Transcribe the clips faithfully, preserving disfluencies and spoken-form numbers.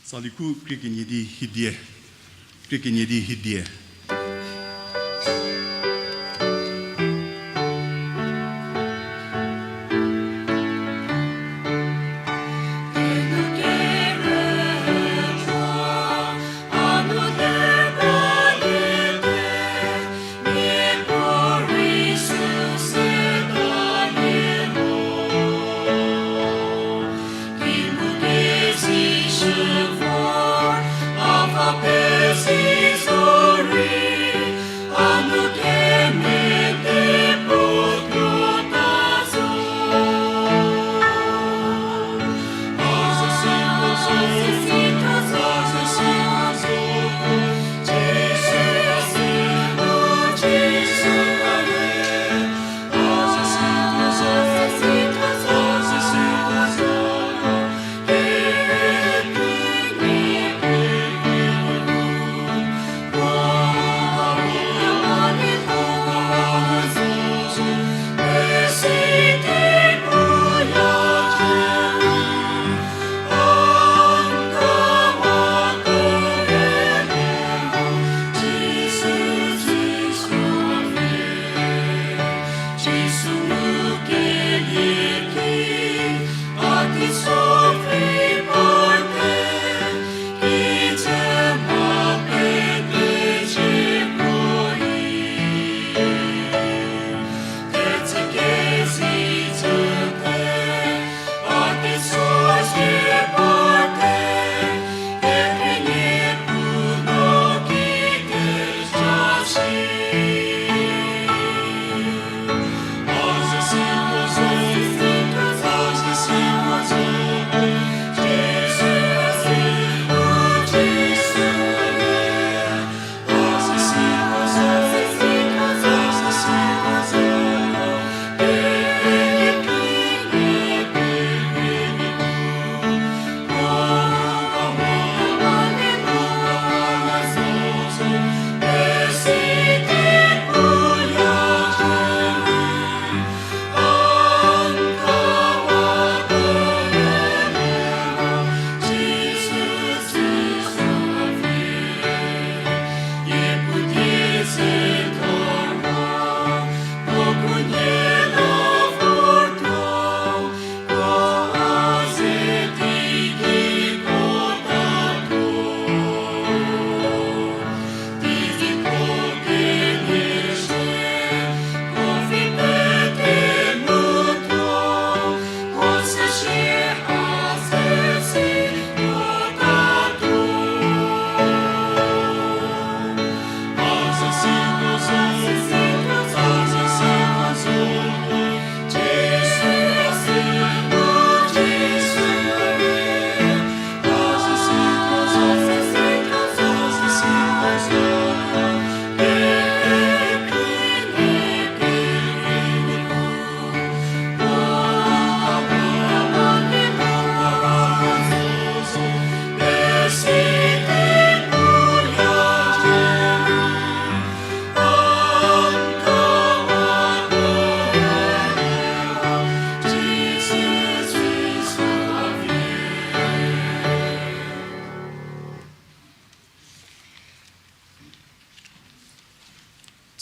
Saliku krie kenie di hidie. Krie kenie di hidie.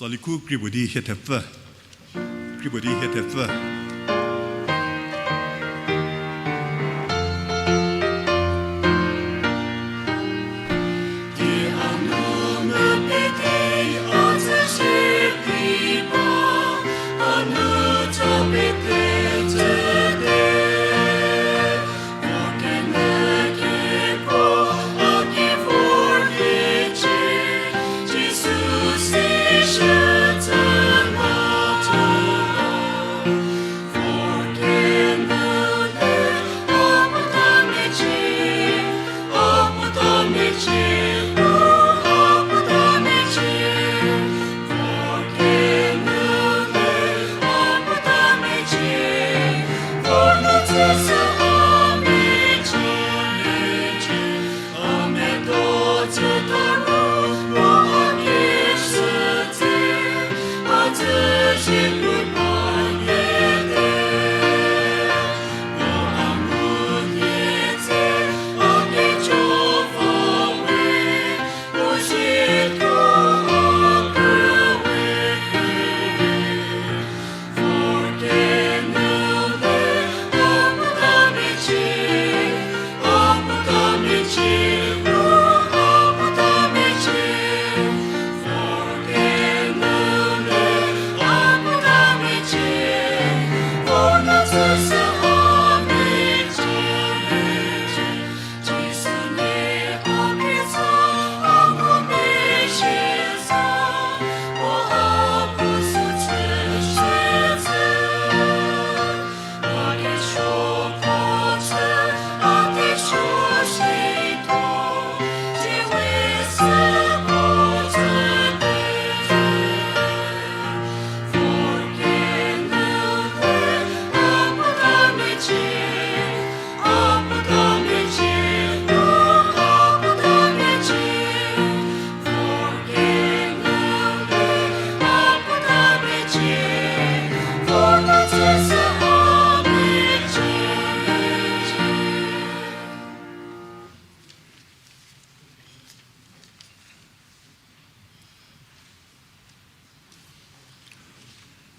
Tsali khu krie puo di hie thepfü. Krie puo di hie thepfü.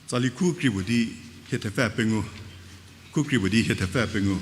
Tsali khu krie puo di hie thepfü pengou. Khu krie puo di hie thepfü pengou.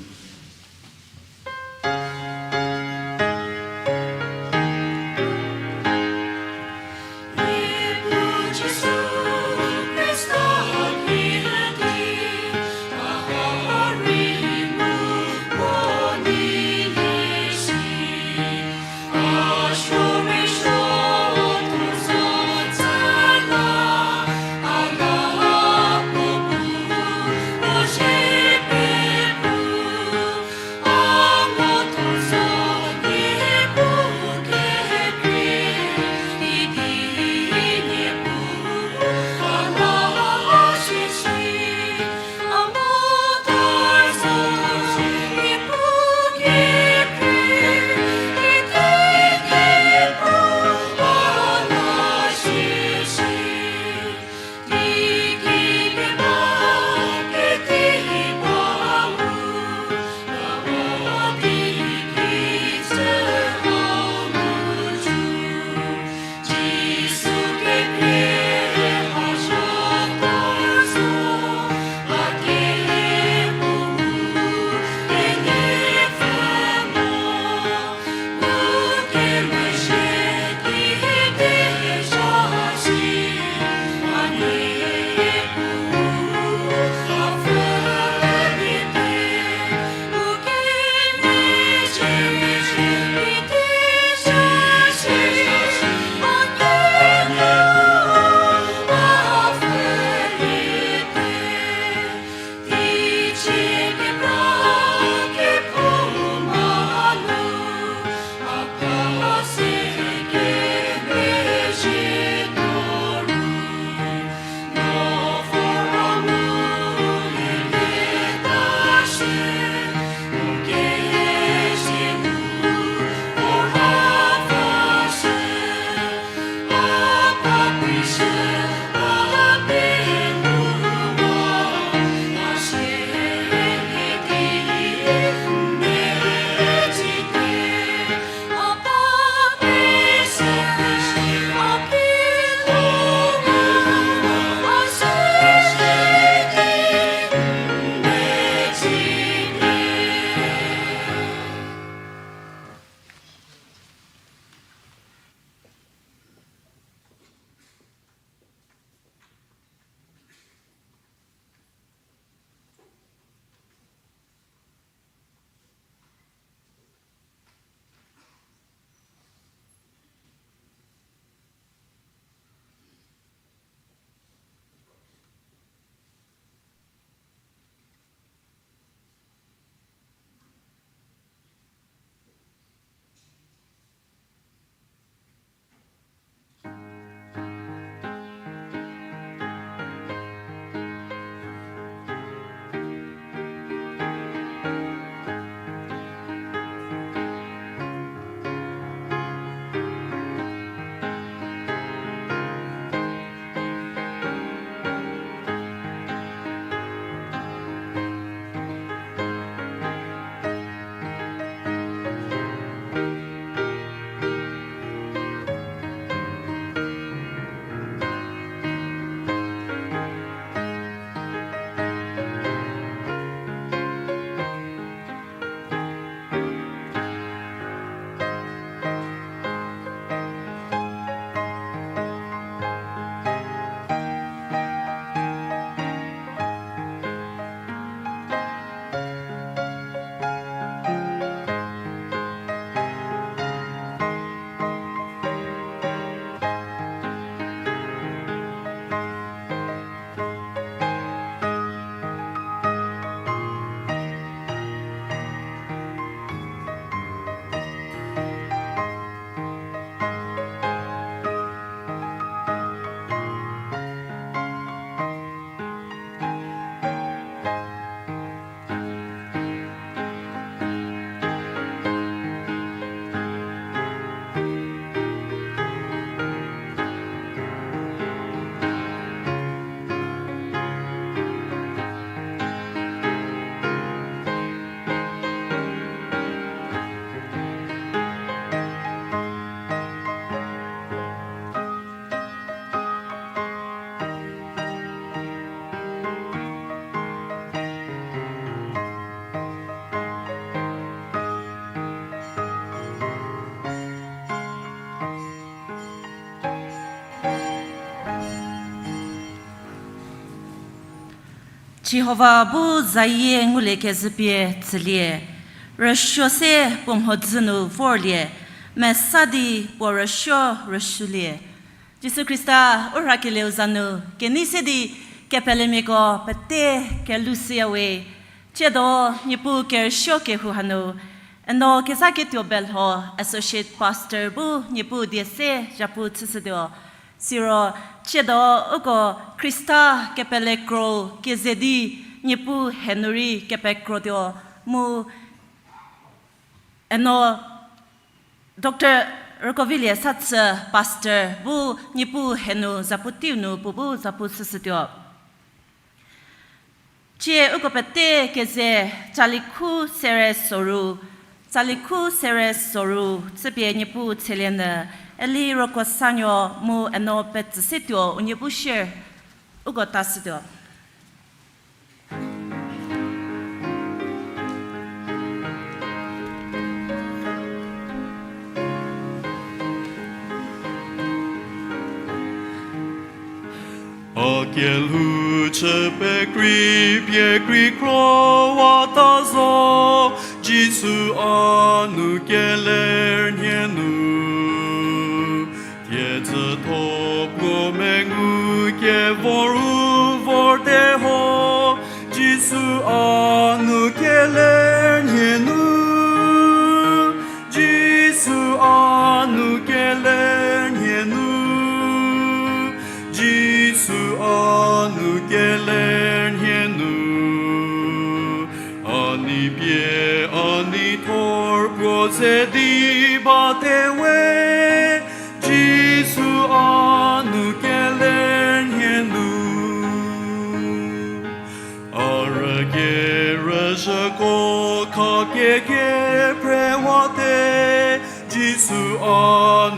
Jihova bu zayie ngulie kezhü pie tsülie, rüsuo se puo mhodzü nu vorlie, mesa di puo rüsuo rüsuolie. Jisu Khrista u rhakelieu za nu kenei se di kepelemiako pete kelou shüyawe. Tsiedo Niepuu kerüsuo kehou hanu, eno kezha ketuo belho Associate Pastor bu Niepuu die se zhapu chüshütuo. Siro tsiedo uko Khrista kepele kro keze di Niepuu henu rei kepekrotuo mu eno Doctor Rükovilie Satsü Pastor bu Niepuu henu zapu teiu nu puo bu zapu chüshütuo. Tsie uko pete keze Calikhu Sere Soru, Calikhu Sere Soru chüpie Niepuu tshelie nyü, Eli Rokosanuo mu eno petsü se tuo unie bu share uko tashütuo. A kelhou chü pekrei pie krei krowata zo, Jisu a nu keler nhie nu. Tiecütho puo mengu kevor u vorte ho, Jisu a nu keler nhie nu. Jisu a nu keler nhie nu. Jisu a nu keler nhie nu. A nei pie a nei thor puo ze di bate we, Jisu a nu keler nhie nu. A rükerüzhüko kha kekeprewate, Jisu a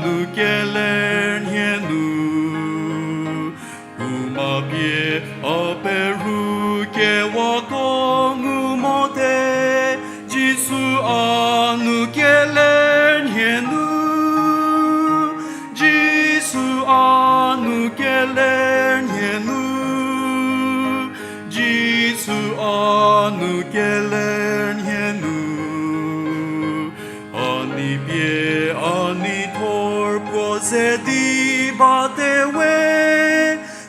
nu keler nhie nu. Puma pie a peru kewako ngu mote, Jisu a nu keler nhie nu. Jisu a nu keler nhie nu. Jisu a nu keler nhie nu. A nei pie a nei thor puo ze di bate we,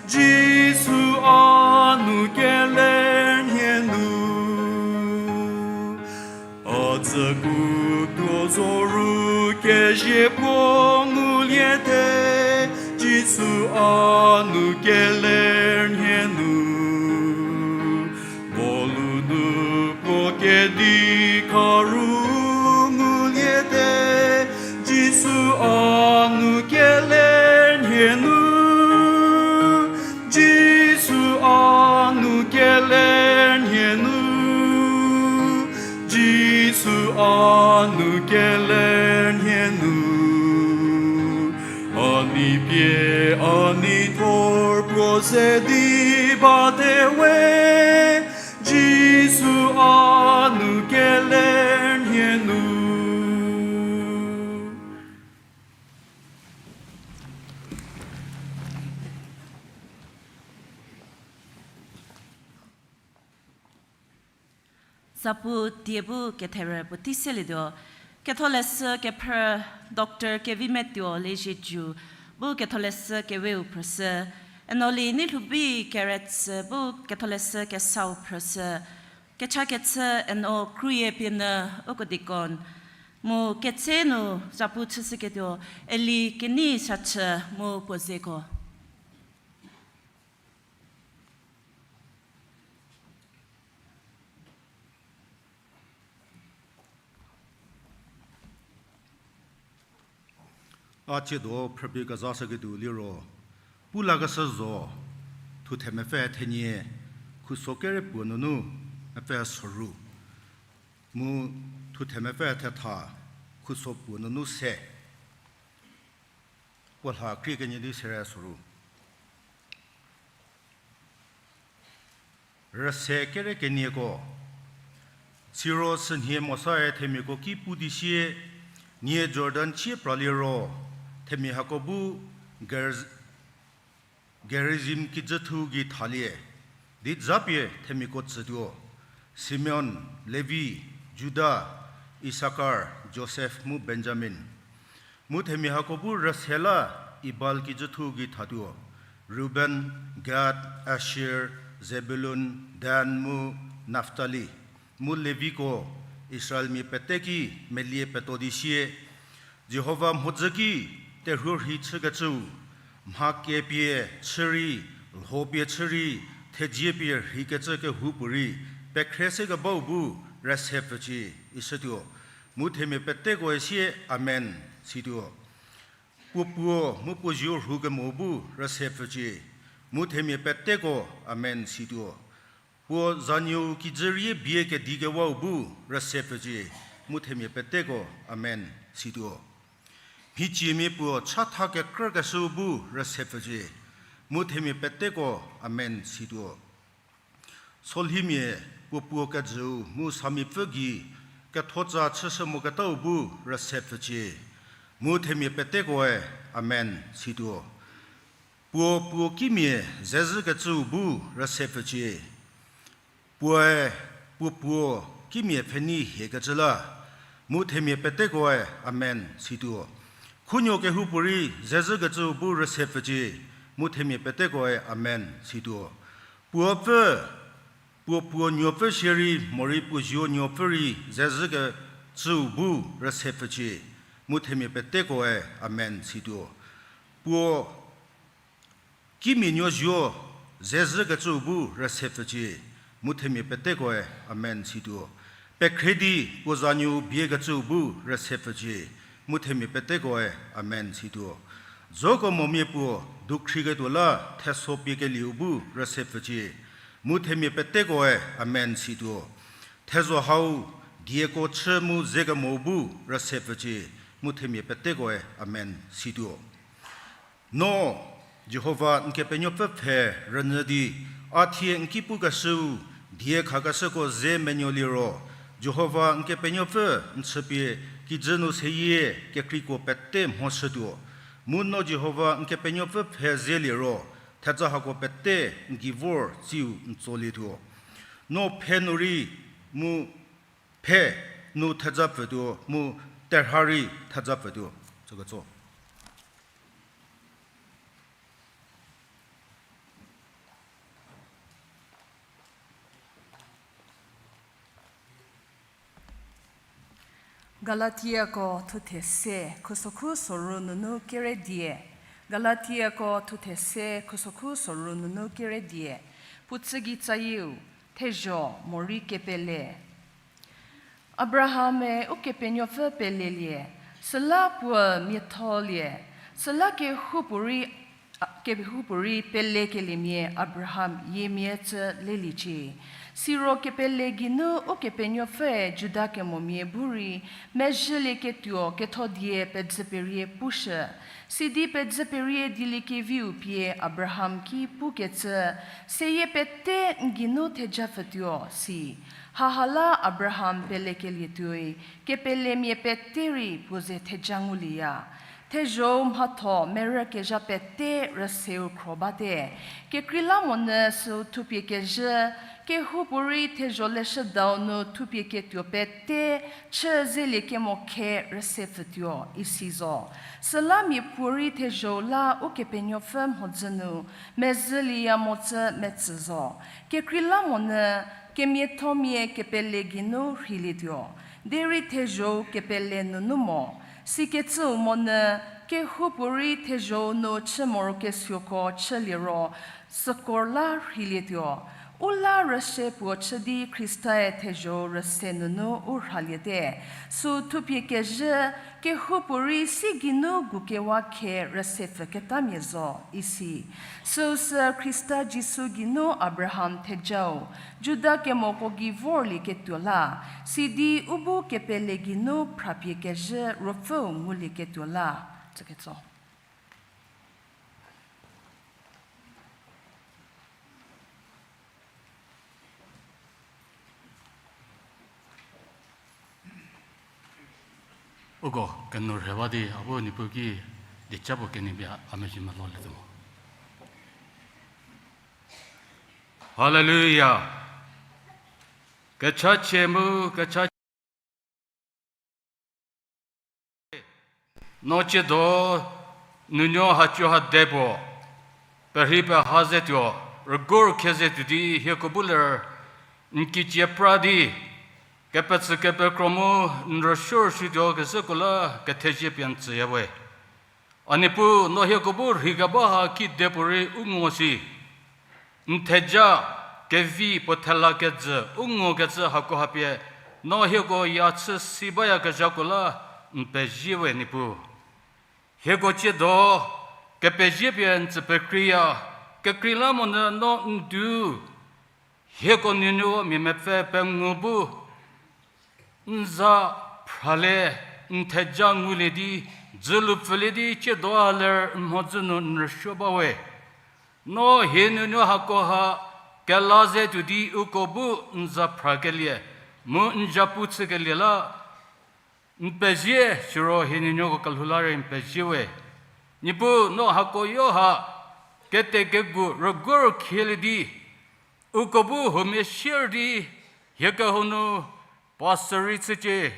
Jisu a nu keler nhie nu. A tsüku tuo zo ru kezie puo nguliete, Jisu a nu keler nhie nu. Bolu nu puo kedi kharu nguliete, Jisu a nu keler nhie nu. Jisu a nu keler nhie nu. Jisu a nu keler nhie nu. A nei pie a nei thor puo ze di bate we, Jisu a nu keler nhie nu. Zapu die bu ketherü puotei selietuo, Ketholeshü kephrü Doctor Kevimetuo Lezhieju bu Ketholeshü keweu phrüshü, Enoli Neilhoubi Keretsü bu Ketholeshü kesau phrüshü, kechakechü Eno Kruye pie nyü uko deacon, mu ketse nu zapu chüshüketuo Eli Kenei Sachü mu puo zeko. A tsiedo phrüpie kezashüketuo liro, Pulakeshü Zo, thuthe mepfü thenie, khuso kere puo nunu mepfü soru, mu thuthe mepfü thetha, khuso puo nunu se. Puo lha krie kenie di sere soru. Rüse kere kenieko. Siro sünhie Mosae themiako ki pu di sie, nie Jordan chie praliero, themia hako bu Geriz-, Gerizim kijüthu gei thalie. Di zapie themiako tsütuo: Simeon, Levi, Juda, Isakar, Josef mu Benjamin. Mu themia hako bu rüse la Ebal kijüthu gei thatuo: Reuben, Gad, Asher, Zebulun, Dan mu Naftali. Mu Leviko, Israelmia pete ki melie peto di sie, Jihova mhodzü ki terhuo rhei chükecüu, mha kepie chü rei, lho pie chü rei, thezie pie rheikecü kehoupuorei pekhre sekebau bu rüse pfücie, ishütuo. Mu themia petekoe sie, Amen, situo. Puo puo mu puo zuo rhu kemo bu rüse pfücie. Mu themia peteko, Amen, situo. Puo zanuou kijü rie bie kedi kewau bu rüse pfücie. Mu themia peteko, Amen, situo. Mhiciemia puo chatha kekrükeshüu bu rüse pfücie. Mu themia peteko, Amen, situo. Solhimia puo puo kejüu mu samiapfü gei kethotsa chüshü moketau bu rüse pfücie. Mu themia petekoe, Amen, situo. Puo puo kimia zezhükecüu bu rüse pfücie. Puoe puo puo kimia pfhenei hiekecü la. Mu themia petekoe, Amen, situo. Khunuo kehoupuorei zezhükecüu bu rüse pfücie. Mu themia petekoe, Amen, situo. Puo pfü, puo puo nuopfü shierei morei puo zuo nuopfü rei zezhükecüu bu rüse pfücie. Mu themia petekoe, Amen, situo. Puo kimia nuo zuo zezhükecüu bu rüse pfücie. Mu themia petekoe, Amen, situo. Pekhre di puo zanuou biekecüu bu rüse pfücie. Mu themia petekoe, Amen, situo. Dzoko momia puo dukhriketuo la theso piekelieu bu rüse pfücie. Mu themia petekoe, Amen, situo. Thezho hau dieko chü mu zekemo bu rüse pfücie. Mu themia petekoe, Amen, situo. No, Jihova n Kepenuopfü pfhe rünyü di, a thie n ki pukeshüu die khakeshüko ze menuo liro, Jihova n Kepenuopfü n chüpie kijü nu seyie kekreiko pete mhoshütuo. Mu no Jihova n Kepenuopfü pfhe ze liro, theja hako pete n gei vor tsiu n tsolietuo. No phe nu rei mu phe nu theja pfütuo, mu terha rei theja pfütuo. Tsüketso. Galatiako thuthe se, khusokhu soru nunu kere die. Galatiako thuthe se, khusokhu soru nunu kere die. Puo tsü gei tsayieu, thezho morei kepele. Abraham-e Ukepenuopfü pelelie, süla puo miatholie, süla kehoupuorei, a, kehoupuorei pelekeliemia Abraham yiemia cü leliecie. Siro kepele geinu Ukepenuopfüe Juda kemomia bu rei mezhülieketuo ketho die pedzü perie pushü. Sidi pedzü perie dieliekeviu pie Abraham ki pukecü, seyie pete n geinu theja pfütuo, si. Haha la Abraham pelekelietuoi, kepelemia pete rei puo ze theja ngulieya. Thezho-u mhatho merükezha pete rüseu khro bate. Kekreilamonyü süu thupie kezhü, kehoupuorei thezho leshüdau nu thupie ketuo pete chü zelie kemo khe rüse pfütuo, isi zo. Süla miapuorei thezho-u la Ukepenuopfü mhodzü nu mezhülieya mocü metsü zo. Kekreilamonyü kemiathomia kepele geinu rheilietuo, derei thezho-u kepele nunu mo. Sikecüu monyü kehoupuorei thezho-u nu chü morokesuoko chüliero, süko la rheilietuo. U la rüse puo chü di Khrista-e thezho-u rüse nunu u rhaliete. Süu thupie kezhü, kehoupuorei si geinu gukewa khe rüse pfüketamia zo, isi. Süu sü Khrista Jisu geinu Abraham thejau, Juda kemoko gei vorlieketuo la, sidi u bu kepele geinu phrapie kezhü Ruopfüu ngulieketuo la. Tsüketso. Uko kenu rhewa di a bu Niepuu ki dieca puo kenie pie a mezhie melolie tuo mo. Haleluya. Kechachie mu, kecha no ciedo nuonuo haco ha de puo, perhei peha ze tuo, rügor khie ze tuo di hieko bu ler n kicie pra di, kepetsü kepekro mu n rüsuo rüsuotuo kezhüko la kethezie pie n tsüya we. A Niepuu, no hieko bu rheikeba ha kide puorei u ngo si. N theja, kevi puo thela kejü u ngokecü hako ha pie, no hieko ya chü si bayakezhako la n pezie we Niepuu. Hieko ciedo, kepezie pie n tsü pekreiya, kekreilamonyü no n du, hieko nuonuo mia mepfü pengu bu, n za phralie, n theja ngulie di, dzülu pfülie di ciedo a ler n mhodzü nu n rüsuo ba we. No hie nuonuo hako ha kela ze tuo di uko bu n za phrakelie, mu n zapu chükelie la, n pezie, siro hie nuonuoko kelhou la rei n pezie we. Niepuu, no hako yo ha, kete kegu rügor khielie di, uko bu huomia sier di, hie kehou nu pastor rei chücie.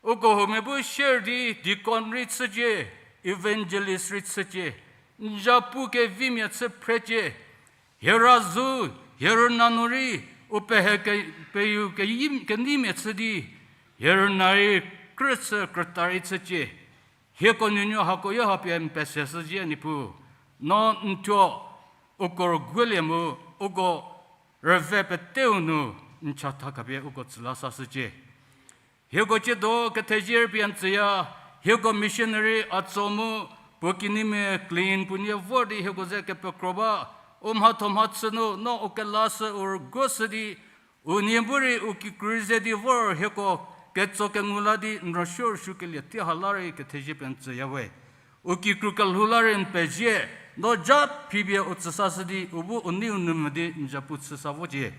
Uko huomia bu sier di deacon rei chücie, evangelist rei chücie. N zapu kevimia chü phrecie. Hie razu, hie rüna nu rei, u pehe ke-, peyu keyi-, keneimia chü di, hie rüna rei krü chü krüta rei chücie. Hieko nuonuo hako yo ha pie n pese shüzhie Niepuu. No n thuo, uko rüguolie mu, uko rüve peteu nu n chatha khapie uko tsü la sashücie. Hieko ciedo kethezie rei pie n tsüya, hieko missionary Atso mu, puo kineimia clean puo nie vor di hieko ze kepekro ba, u mhatho mhachü nu no u kelashü u rüguoshü di, unie bu rei u kikru rei ze di vor hieko ketso kengu la di n rüsuo rüsuokelie tei ha la rei kethezie pie n tsüya we. U kikru kelhou la rei n pezie, no ja phipie u tsü sashü di u bu u nei u nou mvü di n zapu chü sa vocie.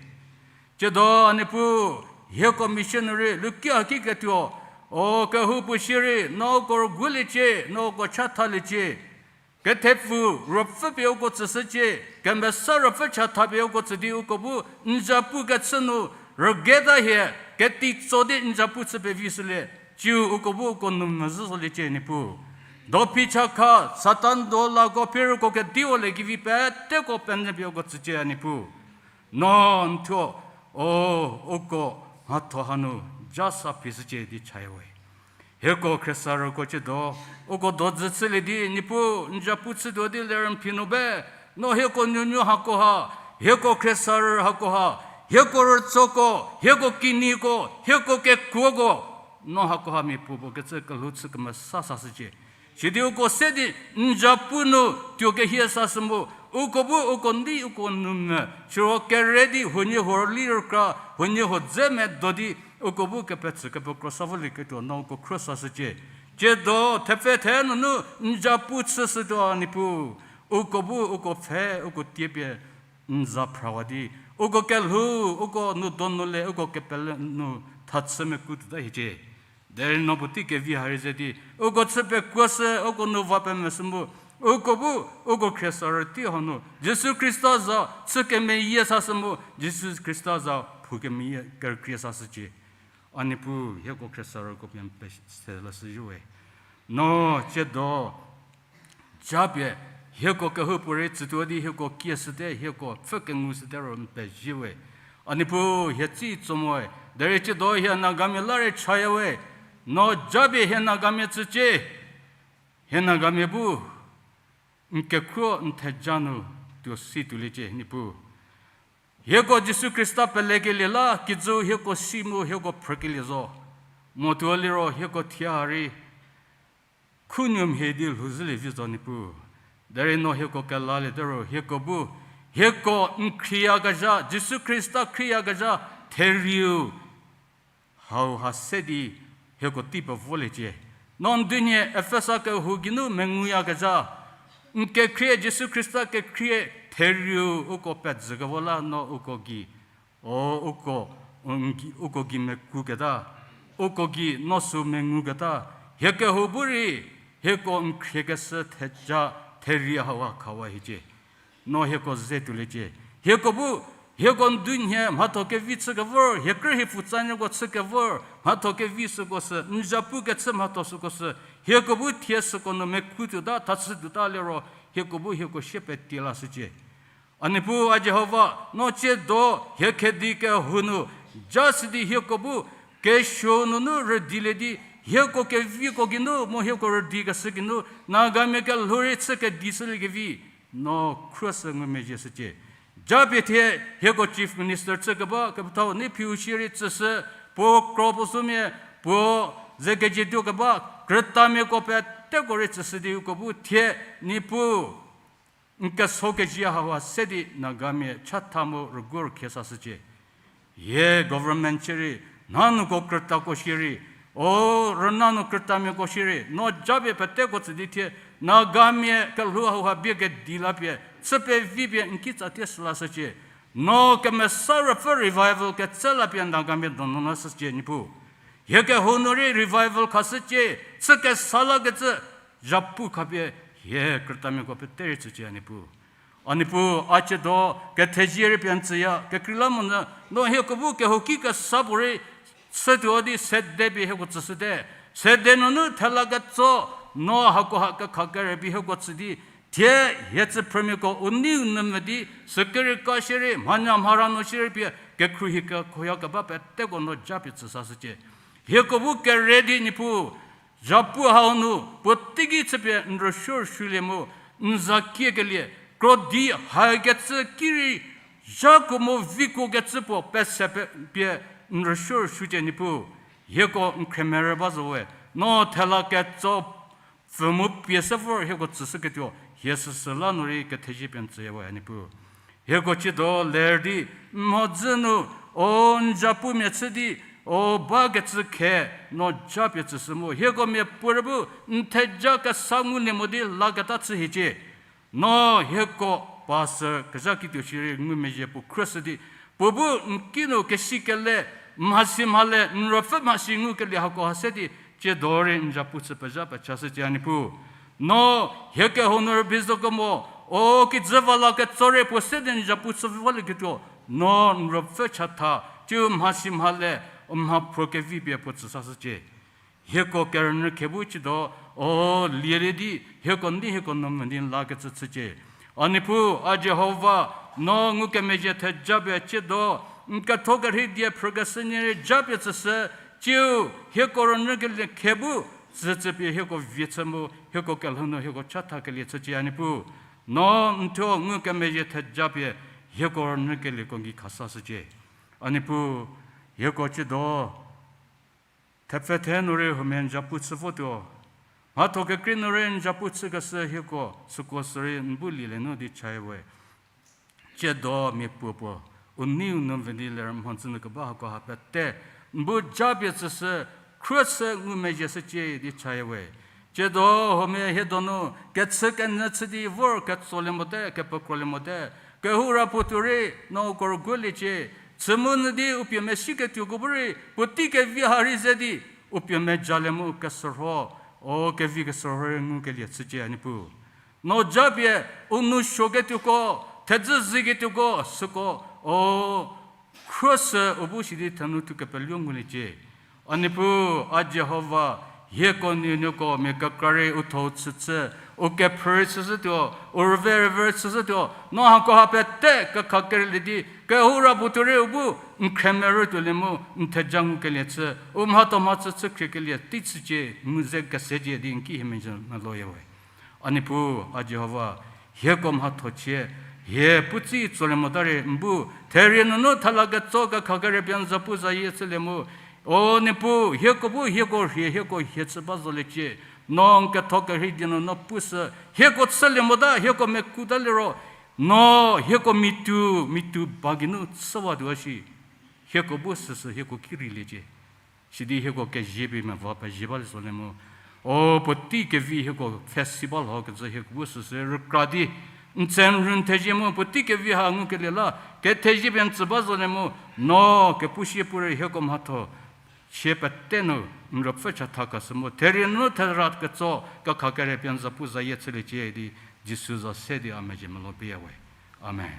Ciedo a Niepuu, hieko missionary lukia ki ketuo, o kehoupuo shierei no uko rüguoliecie, no uko chathaliecie. Kethepfu ruopfü pie uko tsüshücie, kemesa ruopfü chatha pie uko tsü di uko bu n zapu kechü nu rügeta hie, ketitso di n zapu chü pevishülie, ciu uko bu uko nou mvü zhü zoliecie Niepuu. Dophi chakha, Satan dolako phirüko kediwole kevi peteko penyü pie uko tsücie a Niepuu. No n thuo, o, uko mhatho hanu ja sa phishücie di chaya we. Hieko khriesarüko ciedo, uko dozü chülie di Niepuu n zapu chütuo di lerü n phi nu be, no hieko nuonuo hako ha, hieko khriesarü hako ha, hieko rütsoko, hieko kineiko, hieko kekuoko, no hako ha mia puopuo kecü kelhou chü kemesa sashücie. Sidi uko se di n zapu nu tuo kehie sashü mu, uko bu uko nei uko nou mvü, siro kere di huoniehuo rüli rükra, huoniehuo dze medo di, uko bu kepetsü kepekro sa volieketuo no uko khro sashücie. Ciedo thepfhe the nunu n zapu chüshütuo a Niepuu, uko bu uko pfhe uko tie pie n za phrawa di, uko kelhou, uko nou donu le uko kepele nu thachü meku tuota hiecie. Derei no puotei kevi ha rei ze di uko chü pekuoshü, uko nu va pemvüshü mu, uko bu uko khriesarü tei hanu Jisu Khrista za chü kemeyie sashü mu, Jisu Khrista za phou kemeyie kerükrie sashücie. A Niepuu, hieko khriesarüko pie n pese lashüzhie we. No ciedo japie hieko kehoupuorei tsütuo di hieko kieshüte, hieko pfhü kengushüte ro n pezie we. A Niepuu, hie tsei tso moe, derei ciedo hie Nagamia la rei chaya we. No japie hie Nagamia tsücie, hie Nagamia bu n kekhruo n theja nu tuo si tuoliecie Niepuu. Hieko Jisu Khrista pelekelie la kijü hieko si mu hieko phrükelie zo. Motuo liro hieko thie ha rei khunuo mhie di lhouzhülie vi zo Niepuu. Derei no hieko kelaliete ro hieko bu, hieko n khrieyakezha, Jisu Khrista khrieyakezha, therieu hau ha se di hieko tei pevoliecie. No n dunieu Efesa kehou geinu menguyakezha, n kekhrie Jisu Khrista kekhrie therieu uko pezükevo la no uko gei, o uko, n gei, uko gei mekuketa, uko gei no sü menguketa, hie kehou bu rei hieko n khriekeshü theja, therieu hau ha khawa hiecie. No hieko ze tuoliecie. Hieko bu Hieko ndunhie mhatho kevi chükevor, hie krü hie pfutsa nyüko chükevor, mhatho kevi süko sü, n zapu kechü mhatho süko sü, hieko bu thie süko nu mekhu tuota, thachü tuota liro, hieko bu hieko sie petie lashücie. A Niepuu, a Jihova, no tsiedo hie khedi kehou nu, ja sidi hieko bu, kesuo nunu rüdilie di, hieko keviko geinu, mu hieko rüdikeshü geinu, Nagamia kelhou rei chü kedi shüliekevi, no khruoshü ngumezhie shücie. Japie thie hieko Chief Minister chükeba, kepethau Neiphiu shierei tsüshü, puo kro puo sumia, puo ze kejietuo keba, krütamiako peteko rei tsüshü di uko bu thie, Niepuu, n keso kezie hauha se di Nagamia chatha mu rüguo rükhie sashücie. Hie government shierei, nhanuko krütako shierei, o rüna nu krütamiako shierei, no japie peteko tsü di thie, Nagamia kelhou hauha bie kedi lapie, chü pevi pie n kitsa tie shü lashücie. No kemesa ruopfü revival ketsü lapie Nagamia donu lashücie Niepuu. Hie kehou nu rei revival khashücie, chü kesa lakecü, zapu khapie hie krütamiako pete rei tsücie a Niepuu. A Niepuu, a tsiedo kethezie rei pie n tsüya, kekreilamonyü, no hieko bu kehouki kesa puorei, chütuo di sede pie hieko tsüshüte. Sede nunu thela ketso, no hakoha kekha kere pie hieko tsü di, thie hie tsüphrümiako u neiu nu mvü di, sükerika shierei, mhanya mhara nu shierei pie, kekhruohi kekhoya keba peteko no japie tsü sashücie. Hieko bu kere di Niepuu, zapu hau nu, puoteiki chüpie n rüsuo rüsuolie mu, n za kiekelie, krodi hakecü ki rei, zhakuo mu vikuo kecü puo pese pe, pie n rüsuo rüsuocie Niepuu, hieko n khremerü ba zo we, no thela ketso pfü mu pie se vor hieko tsüshüketuo, hie süsü la nu rei kethezie pie n tsüya we a Niepuu. Hieko tsiedo ler di, n mhodzü nu, o n zapumia chü di, o bakecü khe, no japie tsüshü mu, hieko miapuorei bu, n theja kesa ngulie mo di laketa chü hiecie. No hieko pastor kezha kituo shierei ngumezhie puo khruoshü di, puo bu n kinu kesikele, mhasi mhale, n ruopfü mhasi ngukelie hakoha se di, tsiedo rei n zapu chü pezha pechashücie a Niepuu. No hie kehou nu rübei zo kemo, o kijü va la ketso rei puo se di n zapu chü volieketuo, no n ruopfü chatha, tsiu mhasi mhale, mhaphruo kevi pie puo tsü sashücie. Hieko kerünyü khe bu tsiedo, o lielie di, hieko nei hieko nu mvü di lakecü chücie. A Niepuu, a Jihova, no ngukemezhie theja pie tsiedo, n ketho kerhei die phrükeshü nie rei japie tsüshü, tsiu hieko rünyükelie khe bu, tsütsüpie hieko vie chü mu, hieko kelhou nu hieko chatha kelie chücie a Niepuu. No n thuo ngukemezhie theja pie, hieko rünyükelieko n ki khasashücie. A Niepuu, hieko tsiedo, thepfhe the nu rei huomia n zapu chü votuo. Mhatho kekrei nu rei n zapu chükeshü hieko, süko sürei n bu lielie nu di chaya we. Tsiedo mia puo puo, u neiu nu mvü di ler mhodzü nu keba hakoha pete, n bu japie tsüshü, khruoshü ngumezhie shücie di chaya we. Tsiedo huomia hie donu, kechü kenyü chü di vor ketsolie mote, kepekrolie mote, kehoura puo tuo rei, no uko rüguoliecie, chü mu nyü di u pie mesiketuoko bu rei, puotei kevi ha rei ze di, u pie mejalie mu keshürho, o kevi keshürho rei ngukelie chücie a Niepuu. No japie, u nou suoketuoko, thedzü ziketuoko, süko, o khruoshü u bu sidi thenu thu kepeluo nguliecie. A Niepuu, a Jihova, hieko nuonuoko mia kekra rei u thou chüchü, u kephrü rei chüshütuo, u rüve rüve rei chüshütuo, no hakoha pete kekha kerelie di, kehoura puo tuo rei u bu, n khremerü tuolie mu, n theja ngukelie chü, u mhatho mhachü chü khriekelie tei chücie, mu ze kesecie di n ki hie mezhü meloya we. A Niepuu, a Jihova, hieko mhatho chie, hie puotsi tsolie mota rei n bu, therie nunu thela ketso kekha kere pie n zapu zayie chülie mu, o Niepuu, hieko bu hieko rhie, hieko hie chü ba zoliecie, no n ketho kerhei die nu no pushü, hieko chülie mota, hieko mekuta liro, no hieko mitu, mitu ba geinu chüwatuo shi, hieko bu süsü hieko ki reiliecie. Sidi hieko kezie pie meva pezie balie zolie mu, o puotei kevi hieko pfhesi ba lho kecü hieko bu süsü rükra di, n tse n rü n thezie mu puotei kevi ha ngukelie la, kethezie pie n tsü ba zolie mu, no kepu sie pu rei hieko mhatho chie pete nu n ruopfü chatha keshü mu, therie nu thera ketso kekha kere pie n zapu zayie chüliecie di, Jisu za se di a mezhie melo pieya we. Amen.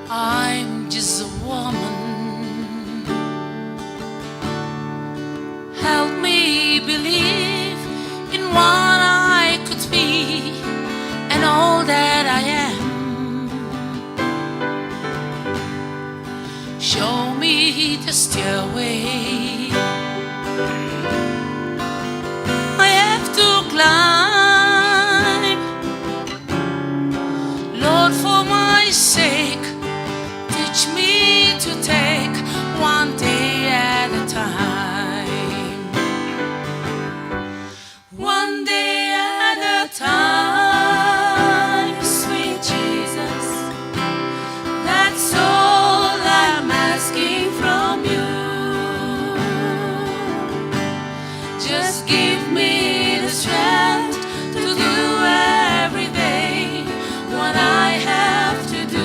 I'm just a woman. Help me believe in what I could be and all that I am. Show me the stairway I have to climb. Lord, for my sake, teach me to take one day at a time. One day at a time, sweet Jesus. That's all I'm asking from you. Just give me the strength to do every day what I have to do.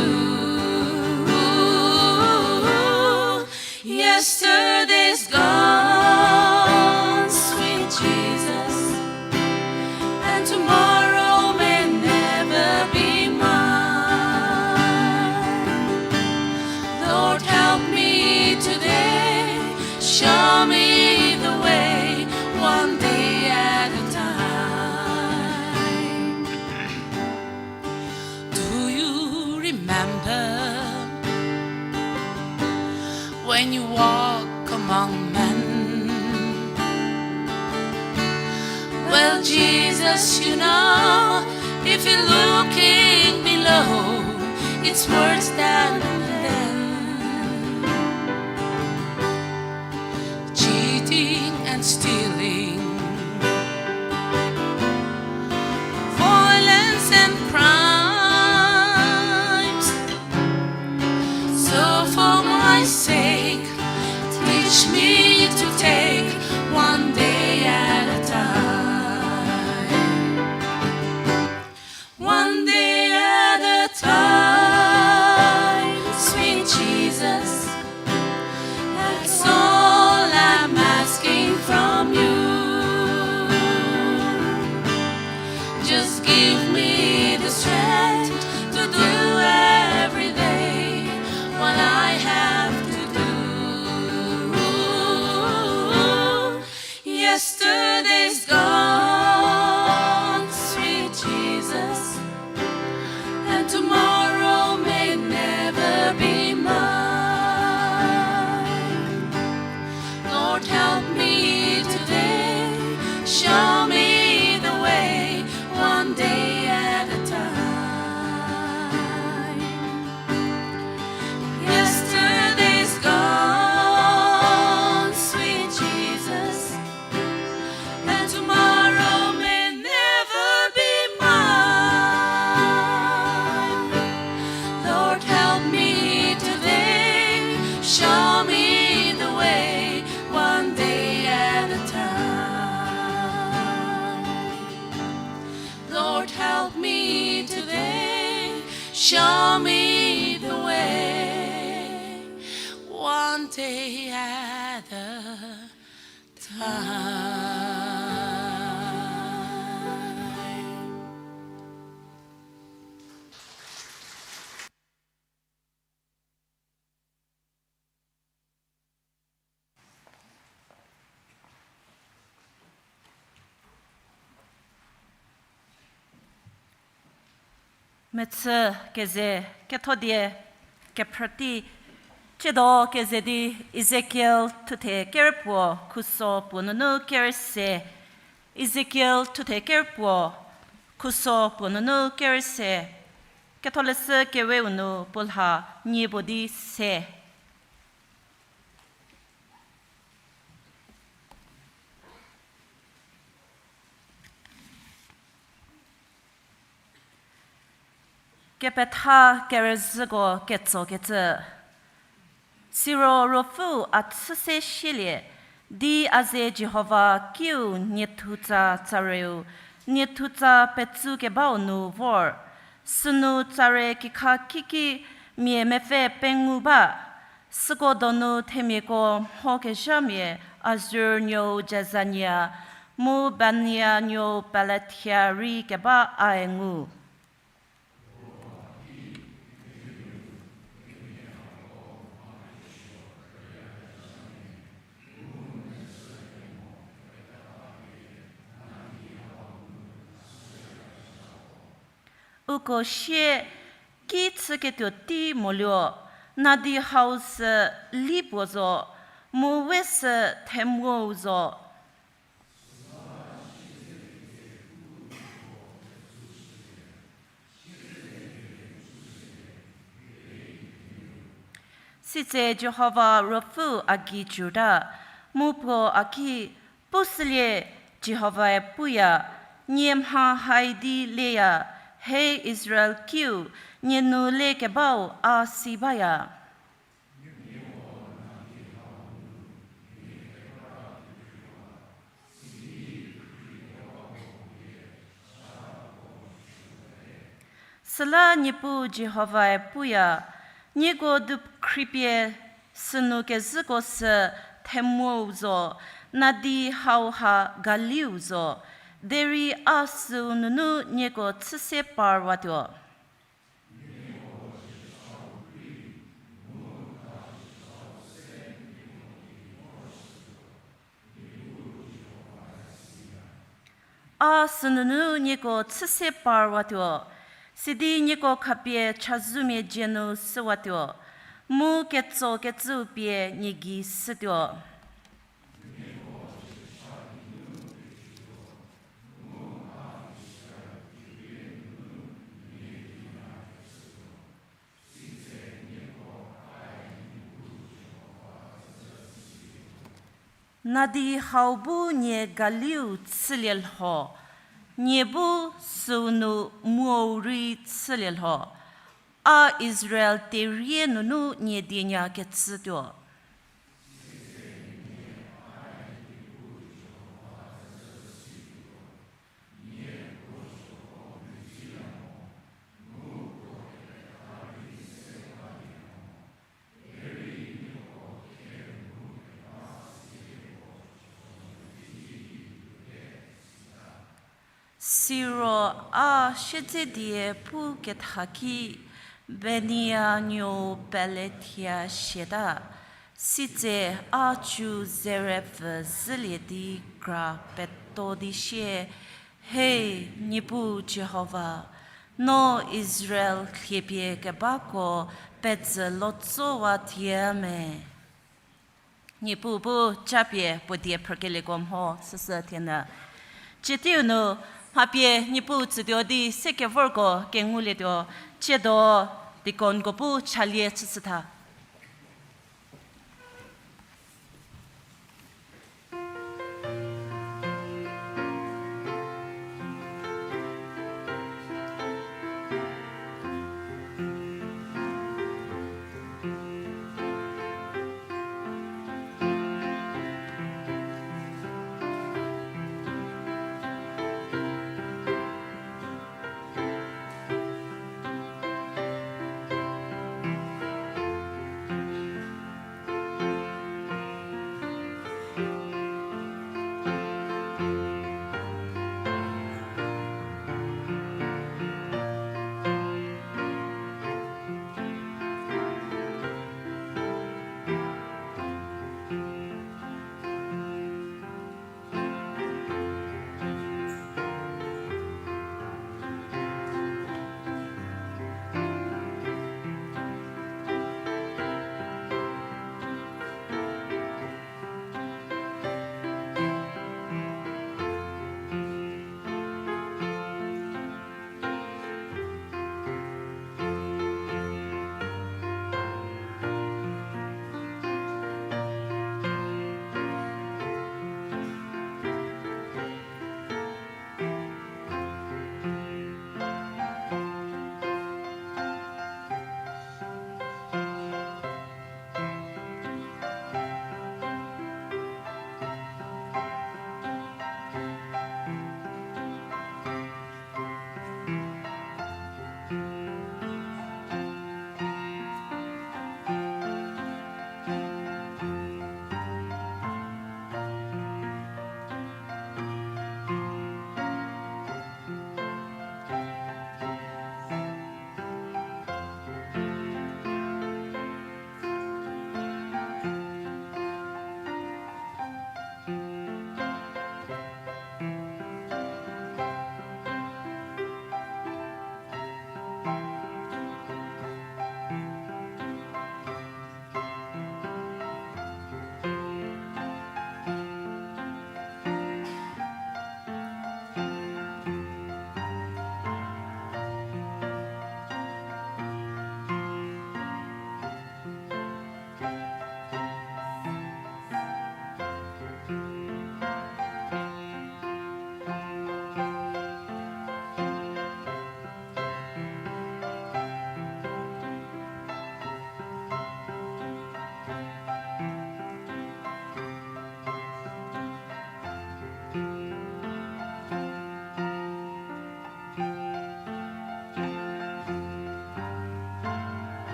Yesterday's gone, sweet Jesus, and tomorrow may never be mine. Lord, help me today, show me the way, one day at a time. Do you remember when you walk among men? Well, Jesus, you know, if you're looking below, it's worse than then. Cheating and stealing, violence and crimes. So for my sake, teach me to take one day at a time. One day at a time, sweet Jesus. That's all I'm asking from you. Just give me the strength to do every day what I have to do. Yesterday's gone, sweet Jesus, and tomorrow may never be mine. Lord, help me today, show me the way, one day at a time. Yesterday's gone, sweet Jesus, and tomorrow may never be mine. Lord, help me today, show me the way, one day at a time. Lord, help me today, show me the way, one day at a time. Mechü keze kethodie kephrütei, tsiedo keze di Ezekiel thuthe kerpuo khuso puo nunu kerüse, Ezekiel thuthe kerpuo khuso puo nunu kerüse, Ketholeshü Kewe-u nu puo lha nie puo di se. Kepetha kerüzhüko ketsokecü. Siro Ruopfü a chü se shielie, di a ze Jihova kiu niethutsa tsareu, niethutsa petsu kebau nu vor. Sünu tsare kikha kiki mia mepfü pengou ba, süko donu themiako mhokezhamia Azur nuou Jezania, mu Bania nuou Pelatia rei keba ae ngu. Uko sie ki chüketuo tei moluo, nadi hau sü li puo zo, mu we sü themuou zo. Sitse Jihova Ruopfü a gei jüta, mu puo a ki, Pushülie, Jihovae puya, nie mha hai di leya, he Israel kiu, nie nu lekebau a si baya. Süla Niepuu Jihovae puya, nieko dukhripie sünu kezhüko sü themuou zo, nadi hauha galiu zo, derei a süu nunu nieko chüse parwatuo. A sünunu nieko chüse parwatuo, sidi nieko khapie chazumia dzie nu süwatuo, mu ketsokecüu pie nie gei sütuo. Nadi hau bu nie galiu chülie lho, nie bu süu nu muou rei chülie lho, a Israel terie nunu nie dienya kecütuo. Siro a siedzedie pu ketha ki, Benaya nuo Pelethia siata, sitse a cu zerepfü zhülie di kra peto di sie, He, Niepuu Jihova, no Israel lhiepie kebako pezü lotsowa tie me? Niepuu bu japie puo die phrükelieko mho süsü thienyü. Cietiu nu, mha pie Niepuu tsütuo di sekevorko kengulietuo, ciedo deaconko bu chalie chüshütha.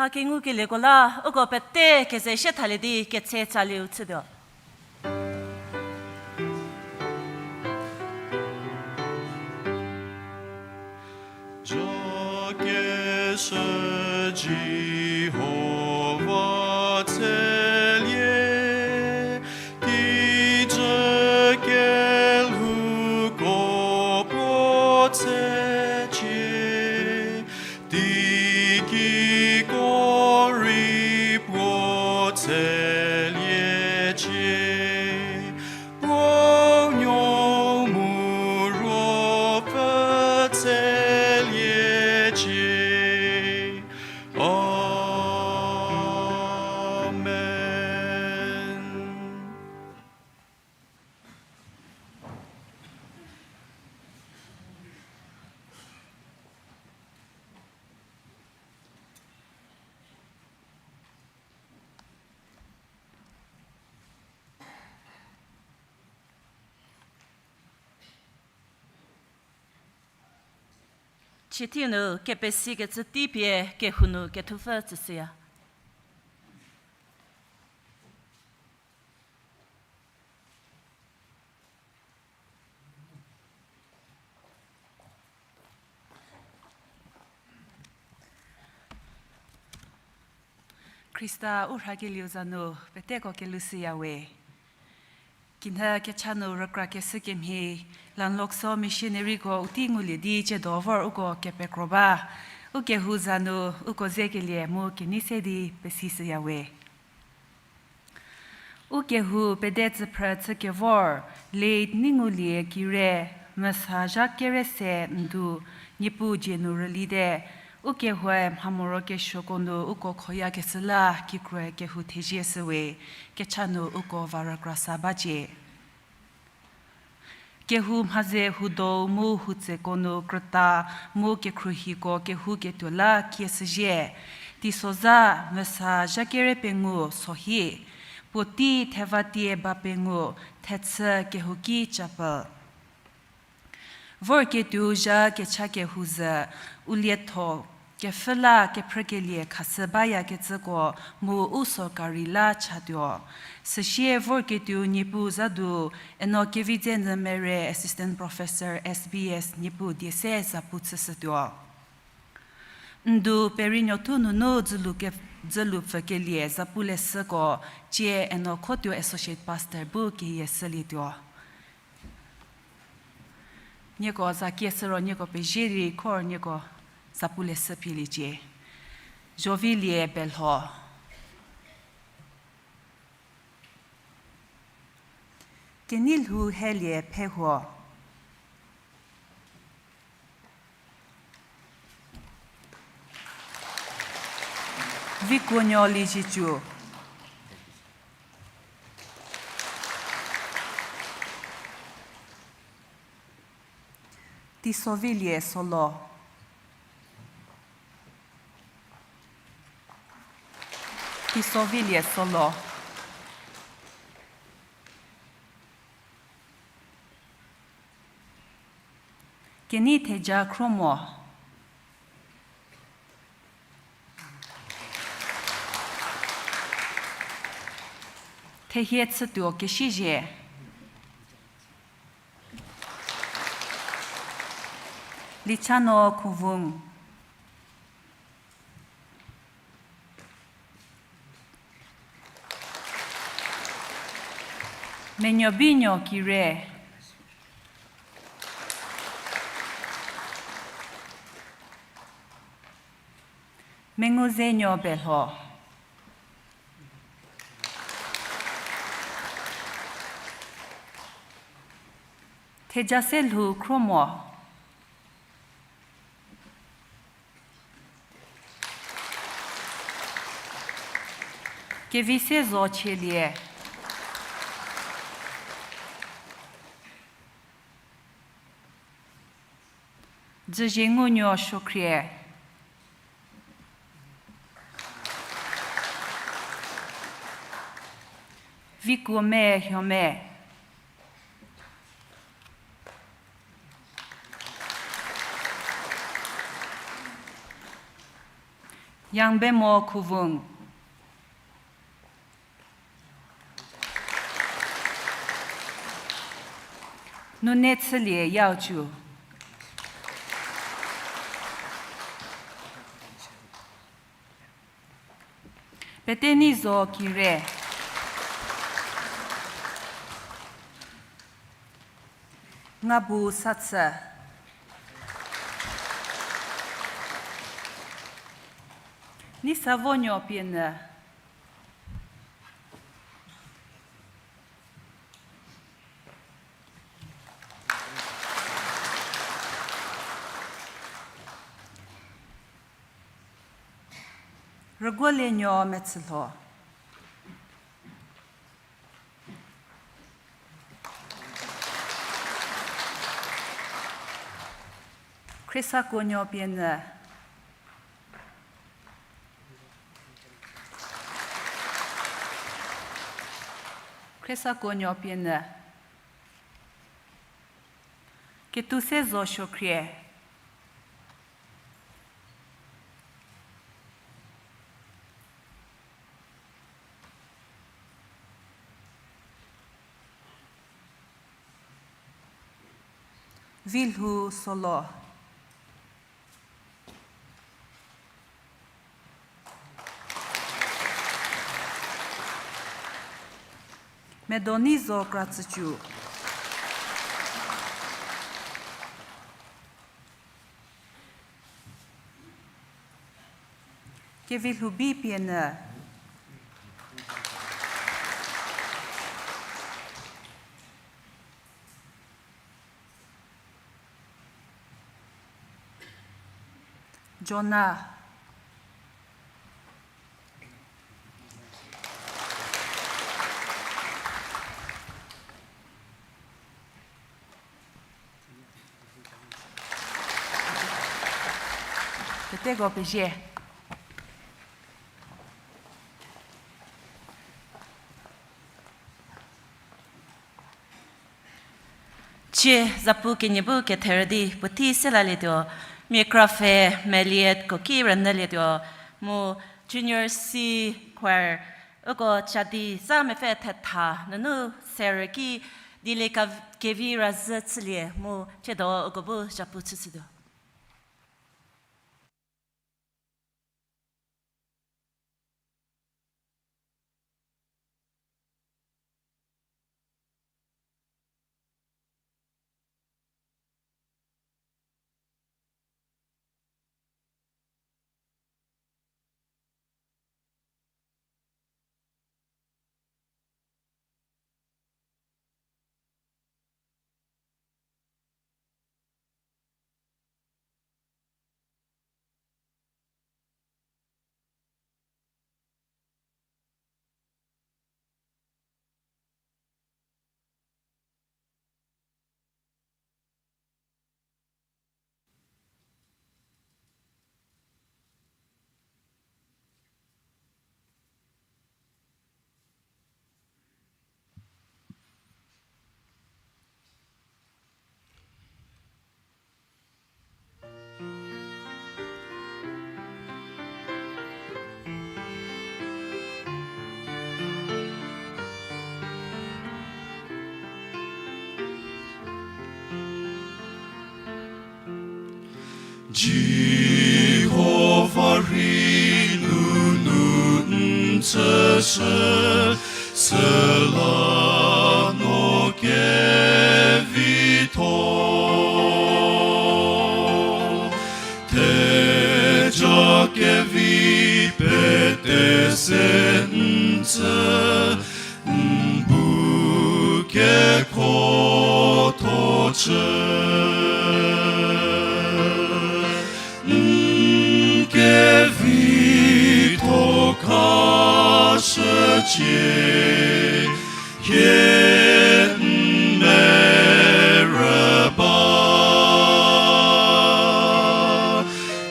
A kengukelieko la, uko pete keze shie thalie di ketse tsalieu chütuo. Jokeshü Jihova tselie, kijü kelhouko puo tsecie, teikiko rei puo tseliecie, puo nuo mu Ruopfü tseliecie. Amen. Chiethi nu kepesikecü tei pie kehou nu kethupfü tsüshüya. Khrista u rhakelieu za nu peteko kelushüyawe. Kinhü kecha nu rükrakeshü kemhie, Lanlokso missionaryko u tei ngulie di tsiedo vor uko kepekro ba. U kehou za nu uko zekelie mu kenei se di pesishüyawe. U kehou pede tsüphrü chükevor, late Neingulie Kire, Mesa zha kere se ndu, Niepuu dzie nu rülite. U kehoue mhamoro kesuoko nu uko khoyakeshü la kikroe kehou thezie shüwe, kecha nu uko va rükrasa bacie. Kehou mhaze houdou mu houtseko nu krüta mu kekhruohiko kehouketuo la kieshüzhie. Teisozha Mesa zha kere pengou sohi, puotei thevatie ba pengou, thechü kehouki chapel. Vorketuou zha kecha kehou zhü, u lietho kepfhü la kephrükelie khashü bayakecüko mu u sorkari la chatuo. Süsie vorketuou Niepuu zha du, eno Kevidzenyü Mere Assistant Professor S B S Niepuu die se zapu chüshütuo. Ndu Perinuothu nunu dzülu ke-, dzülu pfükelie zapu leshüko, tsie eno Khotuo Associate Pastor bu keyie shülietuo. Nieko za kieshü ro nieko pezie di khor nieko zapu leshü pieliecie. Zovilie Belho. Kenei lhou helie phehuo. Vikuonuo Liezietsu. Teisovilie Solo. Teisovilie Solo. Kenei Theja Khromo. Thehie Chütuo Kesiezhie. Lichano Khuvung. Menuobinuo Kire. Menguzenuo Belho. Thejaselhou Khromo. Kevisezo Chielie. Dzüziengunuo Suokhrie. Vikuome Hiome. Yangbemo Khuvung. Nune Chülie Yaochu. Peteni Zo Kire. Ngabu Satsü. Nisavonuo Pienyü. Rüguolienuo Metsülho. Khriesakonuo Pienyü. Khriesakonuo Pienyü. Ketusezo Suokhrie. Vilhou Solo. Medonizo Kratsücu. Kevilhoubi Pienyü. Jona. Peteko pezie. Cie zapu kenie bu ketherü di puotei se lalietuo, mia krapfhe Meliet Koki rünyülietuo, mu Junior C choir, uko cadi za mepfü thetha nunu serü ki Dilie Kevi Razhü Chülie mu ciedo uko bu zapu chüshütuo. Jihova rei nunu n tsüshü, süla no kevitho. Theja kevi pete se n tsü, n bu kekhotho chü, n kevitho khashücie, hie n merü ba.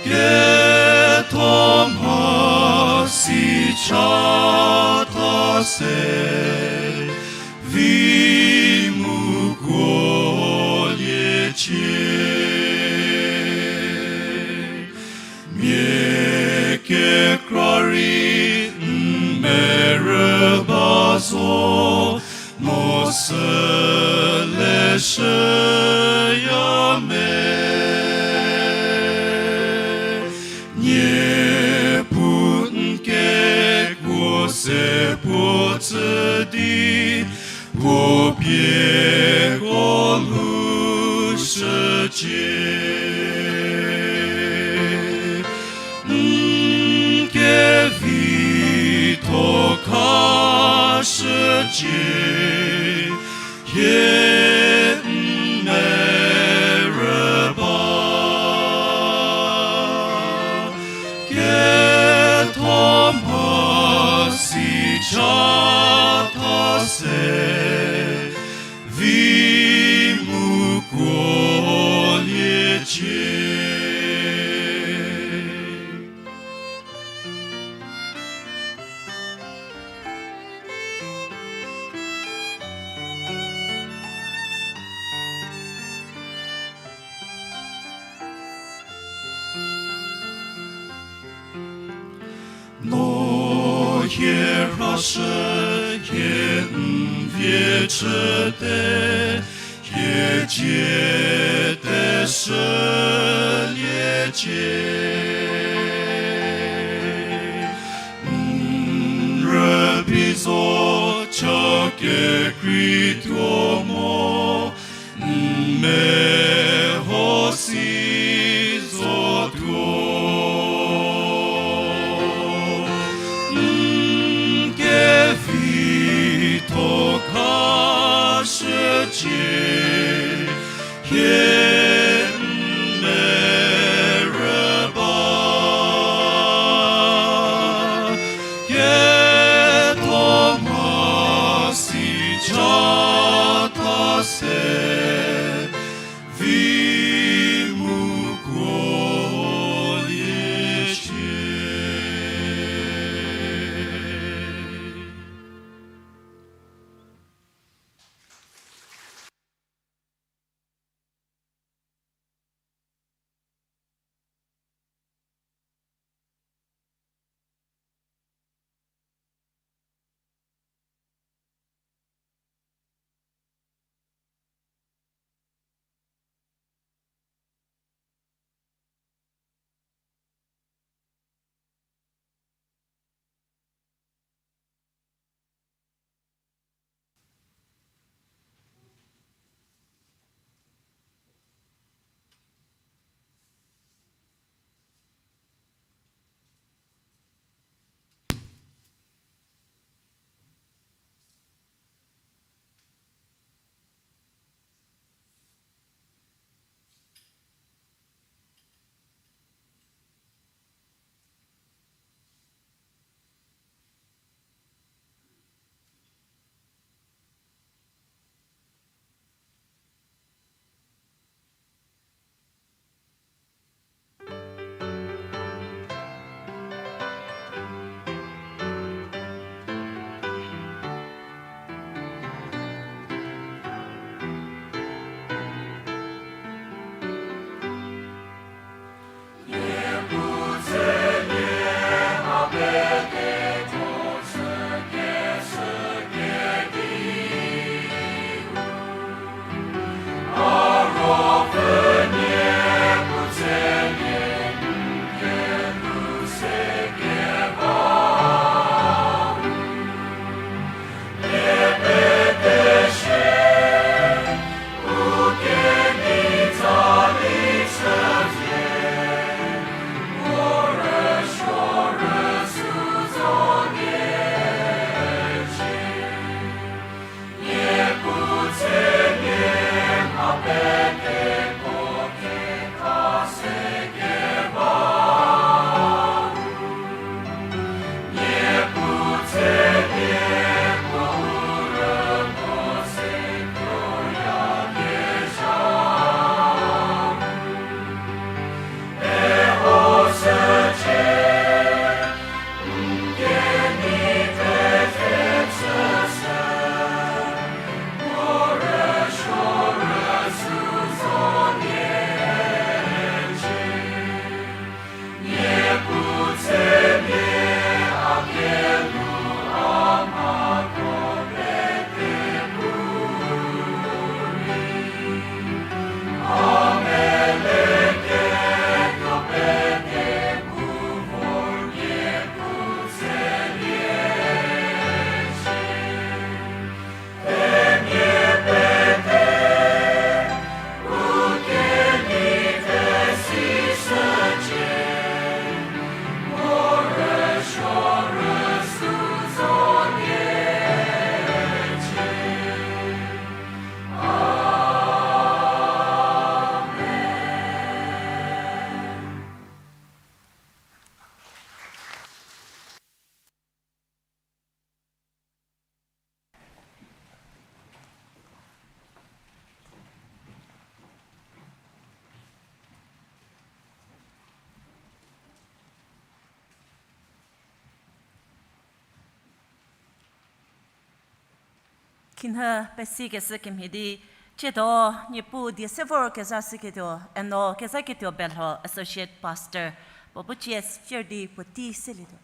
Ketho mhasi chatha se, vi mu kuoliecie. Mia ke Hieko lhoushücie, n kevitho khashücie, hie n merü ba. Ketho mhasi chatha se, vi mu kuoliecie. No hie rhashü, hie n vie chüte, hie cie teshüliecie. N rübei zo cha kekreituo mo, n meho si zotuo. N kevitho khashücie, hie n merü ba. Ketho mhasi chatha se, vi Khinhie pesikeshü kemhie di, chiedo Niepuu die se vor kezha shüketuo, eno kezhaketuo Belho Associate Pastor, puo bu cie shie di puotei selietuo.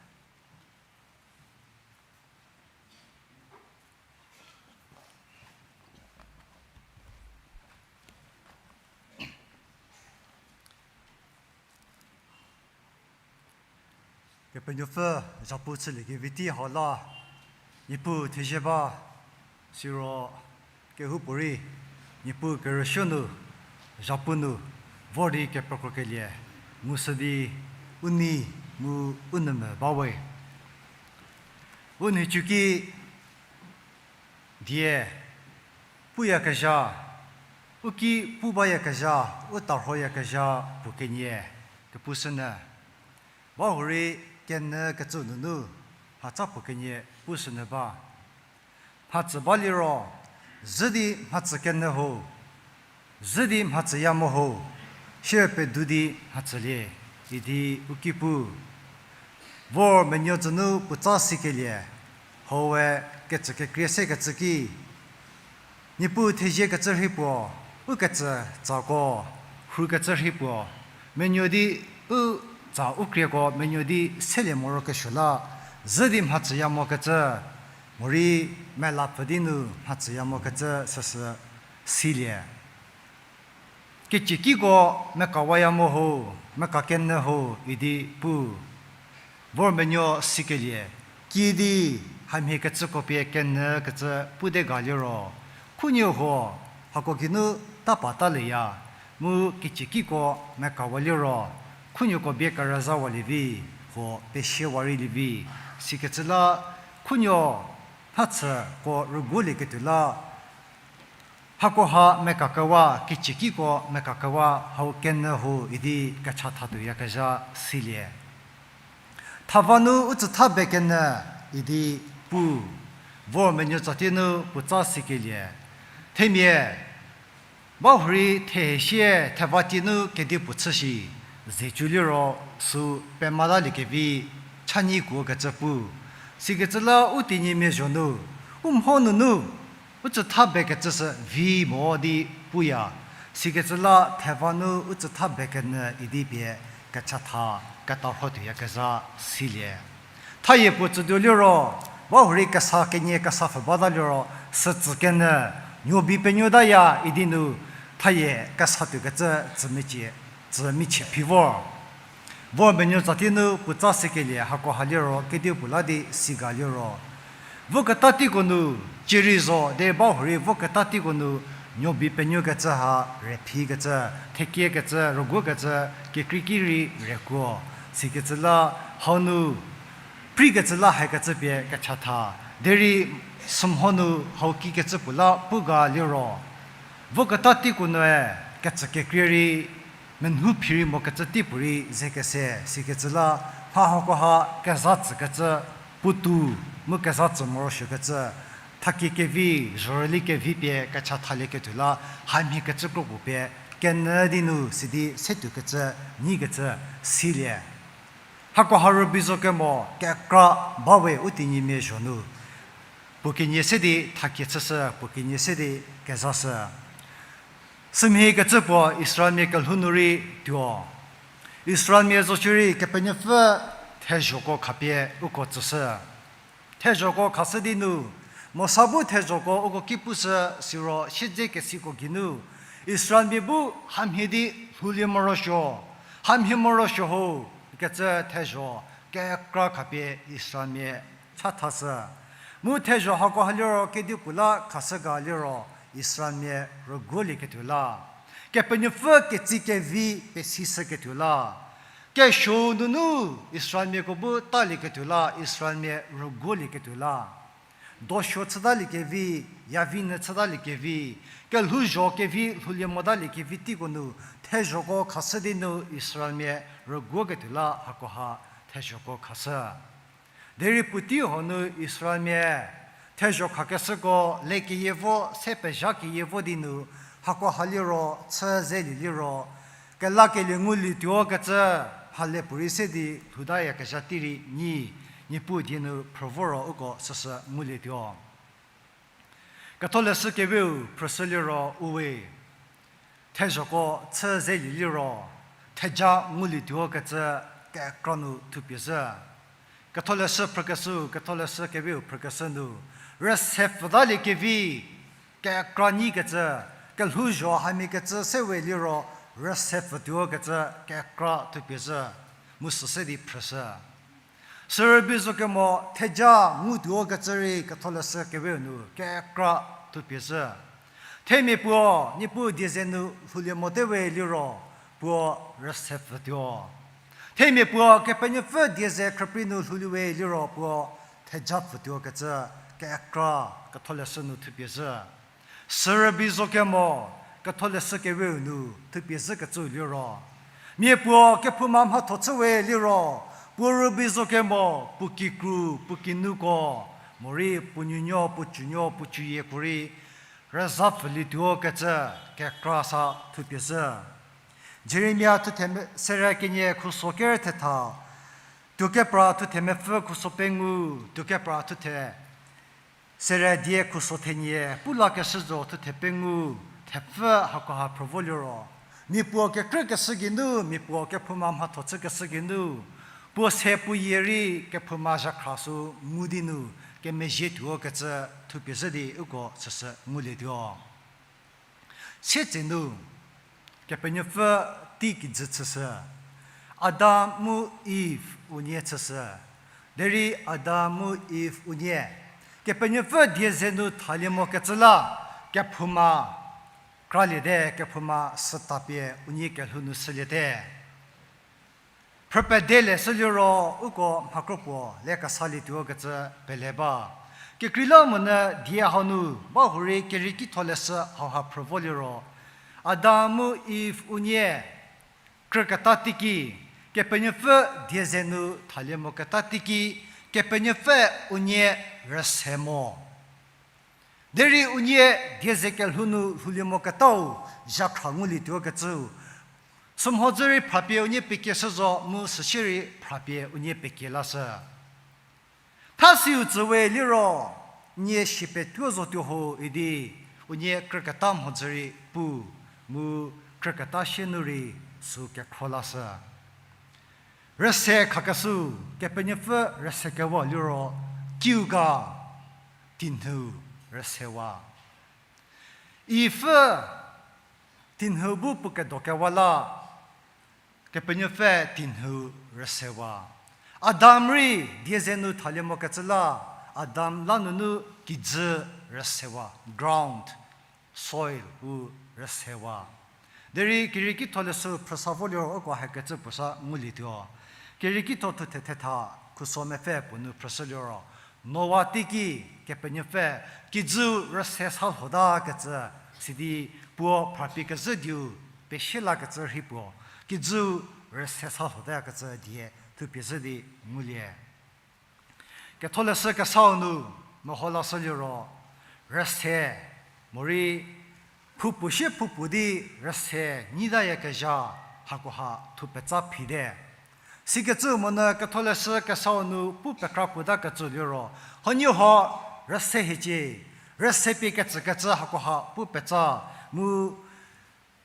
Kepenuopfü zhapu chüliekevi tei hau la, Niepuu thezie ba, siro kehoupuorei, Niepuu kerüsuo nu, zhapu nu, vor di kepekrokelie ngushü di u nei mu u nyümvü bawe. U nhicuki die puyakezha, u ki pu bayakezha, u tarhoyakezha puo kenie kepushünyü. Bahurei kenyü kecü nunu mhatsa puo kenie pushünyü ba. Mhatsü baliro, zhü di mhatsü kenyü ho, zhü di mhatsüya mo ho, sie pedu di mhatsülie, idi u ki pu. Vor menuo tsünu puotsa sikelie, hau we kecü kekrie sekecü ki, Niepuu thezie kecü rhei puo, u kecü tsako, rhu kecü rhei puo, menuo di u tsa u krieko menuo di selie morokesuo la, zhü di mhatsüya mokecü, morei mela pfü di nu mhatsüya mokecü süsü silie. Keciekiko mekawaya mo ho, meka kenyü ho idi pu. Vor menuo sikelie, kiüdi hamhie kecüko pie kenyü kecü pu de ga liro, khunuo huo hako geinu ta pa talieya, mu keciekiko mekawa liro, khunuoko bie kerüzawalie vi, huo pesie wa reilie vi, sikecü la, khunuo mhatsüko rüguolieketuo la, hakoha mekakewa, keciekiko mekakewa, hau kenyü ho idi kecha thatuoyakezha silie. Thava nu u tsütha be kenyü idi pu, vor menuo tsatie nu puotsa sikelie. Themia, bahurei thehe sie theva tie nu kedipuo chü shi, zecü liro sü pematalie kevi, chanyi kuo kecü pu. Sikecü la u tenyimia zho nu, u mho nunu, u tsütha be kecü sü vi mo di puya, sikecü la theva nu u tsütha be kenyü idi pie kechatha ketarhotuoyakezha silie. Thayie puo tsütuo liro, bahurei kesa kenie kesa pfhü bata liro, sütsü kenyü, nuobi penuotaya idi nu, thayie kesa tuokecü tsü michie, tsü michie phi vor. Vor menuo tsatie nu puotsa sikelie hakoha liro kedipuo la di siga liro, voketa teiko nu, cierei zo derei bahurei voketa teiko nu, nuobi penuokecü ha, rephikecü, thekiekecü, rüguokecü, kekreiki rei rekuo, sikecü la, hau nu, preikecü la haikecü pie kechatha, derei sümho nu hau kikecü puo la pu ga liro, voketa teiko nue, kecü kekrie rei, menhu phirei mokecü teipuorei ze kese, sikecü la, mha hakoha kezha tsükecü, puotou, mu kezha tsü morosuokecü, thakie kevi, zhorüli kevi pie kecha thalieketuo la, hamhie kecü kropuo pie, kenyü di nu sidi setuokecü, nyikecü, silie. Hakoha rübei zo kemo kekra bawe u tenyimia zho nu. Puo kenie se di thakie chüshü, puo kenie se di kezashü. Sümhie kecü puo Israelmia kelhou nu rei tuo. Israelmia zo shierei Kepenuopfü thezhoko khapie uko tsüshü. Thezhoko khashü di nu, Mosa bu thezhoko uko ki pushü siro siedzekesiko geinu, Israelmia bu hamhie di lhoulie morosuo, hamhie morosuo ho, kecü thezho kekra khapie Israelmia chathashü. Mu thezho hakoha liro kedipuo la khashü ga liro Israelmia rüguolieketuo la. Kepenuopfü ketsi kevi pesishüketuo la. Kesuo nunu Israelmiako bu talieketuo la, Israelmia rüguolieketuo la. Dosuo chütaliekevi, yavi nyü chütaliekevi, kelhouzho kevi lhoulie motaliekevi teiko nu, thezhoko khashü di nu Israelmia rüguoketuo la hakoha thezhoko khashü. Derei puotei huo nu Israelmia thezho khakeshüko lekeyie vo, se pezhakeyie vo di nu, hakoha liro, chü zelie liro, kelakelie ngulietuo kecü, mhale puorei se di lhoutayakezha tei rei nyi, Niepuu die nu phrü voro uko süsü ngulietuo. Ketholeshü keweu phrüshü liro u we, thezhoko chü zelie liro, theja ngulietuo kecü kekra nu thupie zhü. Ketholeshü phrükeshü, Ketholeshü keweu phrükeshü nu, rüse pfütalie kevi kekra nyikecü, kelhouzho hamia kecü se we liro, rüse pfütuo kecü kekra thupie zhü, mu süse di phrüshü. Sürübei zo kemo theja ngutuo kecü rei Ketholeshü keweu nu kekra thupie zhü. Themia puo Niepuu die ze nu lhoulie mote we liro, puo rüse pfütuo. Themia puo Kepenuopfü die ze khrüprei nu lhoulie we liro puo theja pfütuo kecü kekra Ketholeshü nu thupie zhü. Sürübei zo kemo Ketholeshü keweu nu thupie zhü kecü liro, mia puo kephouma mhatho chü we liro, puo rübei zo kemo puo kikru, puo kinuko, morei puo nuonuo, puo tsunuo, puo tsuyieko rei rüza pfülietuo kecü kekra sa thupie zhü. Jeremia thuthe me-, sere kenie khuso ker thetha, tuokepra thuthe mepfü khuso pengou, tuokepra thuthe sere die khuso thenie, pu lakeshü zo thuthe pengou, thepfü hakoha phrü vo liro, mia puo kekrükeshü geinu, mia puo kephouma mhatho chükeshü geinu, puo se puo yie rei kephouma zhakhra sü ngu di nu kemezhie tuo kecü thupie zhü di uko süsü ngulietuo. Sietsenu, Kepenuopfü tei kijü chüshü. Adam mu Iv unie chüshü. Derei Adam mu Iv unie Kepenuopfü die ze nu thalie mokecü la, kephouma kraliete, kephouma sütapie unie kelhou nu shüliete. Phrüpede leshü liro uko mhakro puo le kesalietuo kecü pele ba. Kekreilamonyü die hau nu ba hurei Kerieki tholeshü hauha phrü vo liro, Adam mu Iv unie krüketa teiki, Kepenuopfü die ze nu thalie moketa teiki, Kepenuopfü unie rüse mo. Derei unie die ze kelhou nu lhoulie moketau zhakhra ngulietuo kecü, sümhodzü rei phrapie unie pekieshü zo mu süsie rei phrapie unie pekie lashü. Thasiu tsü we liro, nie shie petuo zotuo ho idi, unie krüketa mhodzü rei pu, mu krüketa sie nu rei sü kekhro lashü. Rüse khakeshü, Kepenuopfü rüse kewa liro, kiu ga, tinhü rüsewa. Ipfü tinhü bu puo kedokewa la, Kepenuopfü tinhü rüsewa. Adam rei die ze nu thalie mokecü la, Adam la nunu kijü rüsewa, ground, soil u rüsewa. Derei Kerieki tholeshü phrüsa vo liro uko hakecü puo sa ngulietuo. Kerieki tho thuthe thetha khuso mepfü puo nu phrüshü liro, Noa teiki Kepenuopfü kijüu rüse sa lhota kecü, sidi puo phrapie kezhü dieu pesie lakecü rhei puo, kijüu rüse sa lhotayakecü die thupie zhü di ngulie. Ketholeshü kesau nu meho lashü liro, rüse, morei phoupuo sie phoupuo di rüse nyidayakezha hakoha thupetsa phite. Sikecü monyü Ketholeshü kesau nu pu pekra puotakecü liro, huoniehuo rüse hiecie, rüse pie kecükecü hakoha pu petsa, mu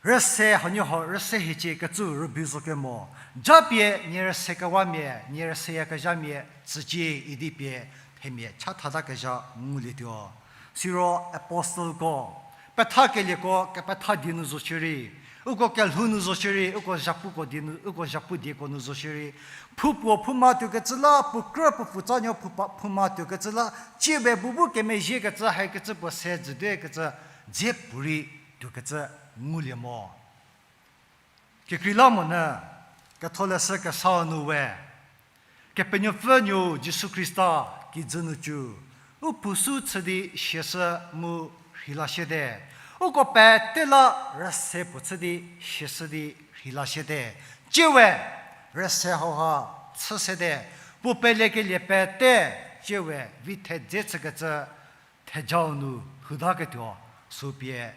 rüse huoniehuo rüse hiecie kecü rübei zo kemo, japie nie rüse kewamia, nie rüseyakezhamia tsücie idi pie themia chathatakezha ngulietuo. Siro apostleko, pethakelieko kepetha die nu zo shierei, uko kelhou nu zo shierei, uko zhapuko die nu, uko zhapu dieko nu zo shierei, phoupuo phouma tuokecü la, puo krü puo pfutsanuo phoupa-, phouma tuokecü la, tsie be bu bu kemezhiekecü haikecü puo se jüdekecü, dze puorei tuokecü ngulie mo. Kekreilamonyü, Ketholeshü kesau nu we, Kepenuopfü nuo Jisu Khrista kijü nu cü, u phousu chü di siashü mu rheilasiete. Uko pete la rüse puo chü di siashü di rheilasiete. Tsie we rüse hauha chü sete. Puo pelekelie pete tsie we vi thedze chükecü thejau nu lhoudaketuo sü pie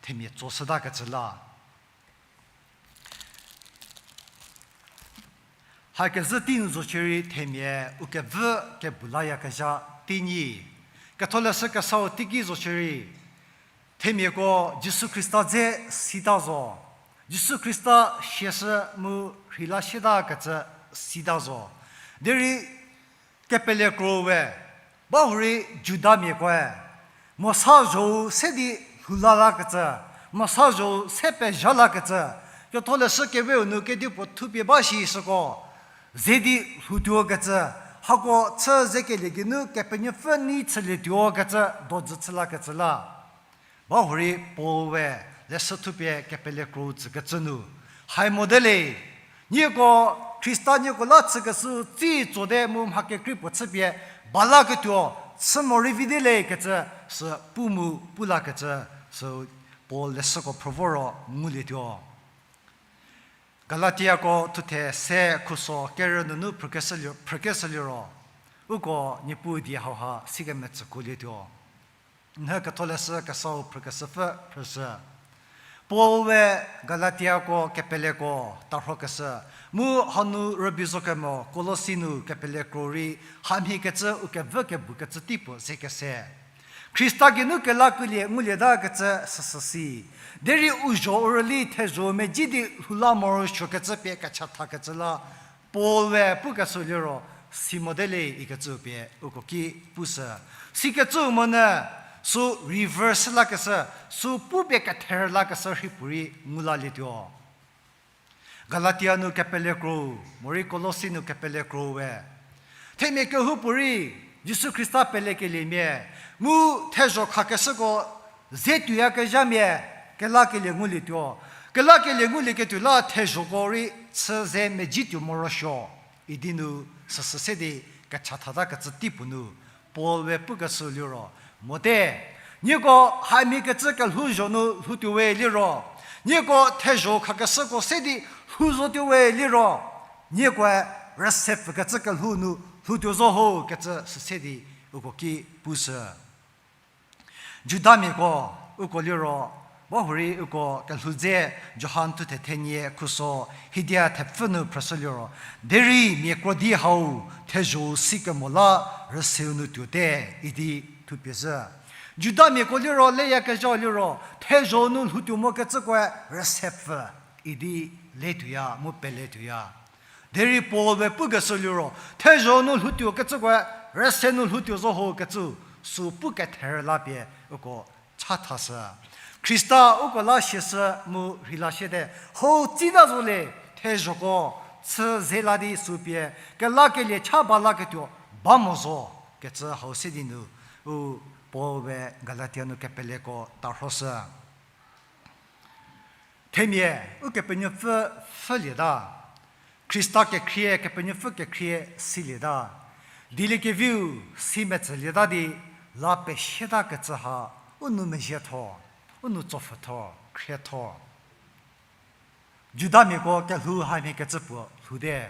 themia tsoshütakecü la. Hakezhü tei nu zo shierei themia u kevü kebulayakezha tei nyi. Ketholeshü kesau teiki zo shierei, Themiako Jisu Khrista dze sita zo. Jisu Khrista siashü mu rheila sietakecü sita zo. Derei kepele kro we, bahurei Judamiakoe, Mosa zho-u se di lhou la lakecü, Mosa zho-u se pezha lakecü, Ketholeshü Keweu nu kedipuo thupie ba shi süko, ze di lhoutuokecü, hako chü zekelie geinu Kepenuopfü nei chülietuokecü dojü chü lakecü la. Bahurei Paul we leshü thupie kepele kro tsükecü nu, hai mo de le, nieko Khrista nieko la chükeshü tsi tsote mu mha kekrei puo chüpie ba laketuo, chü morei vi de le kecü, sü pu mu pu lakecü, sü Paul leshüko phrü voro ngulietuo. Galatiako thuthe se khuso kerü nunu phrükeshü liro, uko Niepuu die hauha sikemetsükuolietuo. Nhü Ketholeshü Kesau phrükeshüpfü phrüshü. Paul we Galatiako kepeleko tarhokeshü, mu hanu rübei zo kemo Kolosi nu kepele kro rei hamhiekecü u kevü kebukecü teipuo zekese. Khrista geinu kelakelie ngulietakecü süsü si. Derei u zho u rüli thezho medzi di lhou la morosuokecü pie kechathakecü la, Paul we pukeshü liro, si mo de le ikecü pie uko ki pushü. Sikecü monyü, sü reverse lakeshü, sü pupie kether lakeshü rhei puorei ngu lalietuo. Galatia nu kepele kro, morei Kolosi nu kepele kro we, themia kehoupuorei Jisu Khrista pelekeliemia, mu thezho khakeshüko ze tuoyakezhamia, kelakelie ngulietuo. Kelakelie ngulieketuo la thezhoko rei chü ze medzi tuo morosuo idi nu süsü se di kechathata kecü teipuo nu Paul we pukeshü liro, mote, nieko hamhiekecü kelhou zho nu lhoutuo we liro, nieko thezho khakeshüko se di lhou zotuo we liro, niekoe rüse pfükecü kelhou nu lhoutuo zo ho kecü süse di uko ki pushü. Judamiako, uko liro, bahurei uko kelhou dze Johan thuthe thenie khuso hidia thepfü nu phrüshü liro, derei mia krodi hau thezho sikemo la rüseu nu tuote idi thupie zhü. Judamiako liro leyakezhau liro, thezho nu lhoutuo mokecükoe rüse pfü idi le tuoya mu pele tuoya. Derei Paul we pukeshü liro, thezho nu lhoutuo kecükoe rüse nu lhoutuo zo ho kecü, sü pu kether la pie uko chathashü. Khrista uko la siashü mu rheila siete, hau tsita zo le, thezhoko chü ze la di sü pie kelakelie cha ba laketuo ba mo zo kecü hau se di nu, u Paul we Galatia nu kepeleko tarhoshü. Themia, Ukepenuopfü pfhülieta, Khrista kekhrie, Kepenuopfü kekhrie silieta, dieliekeviu si metsülieta di la pesieta kecü ha, u nou mezhietho, u nou tsopfhütho, khrietho. Judamiako kelhou hamhie kecü puo lhoude.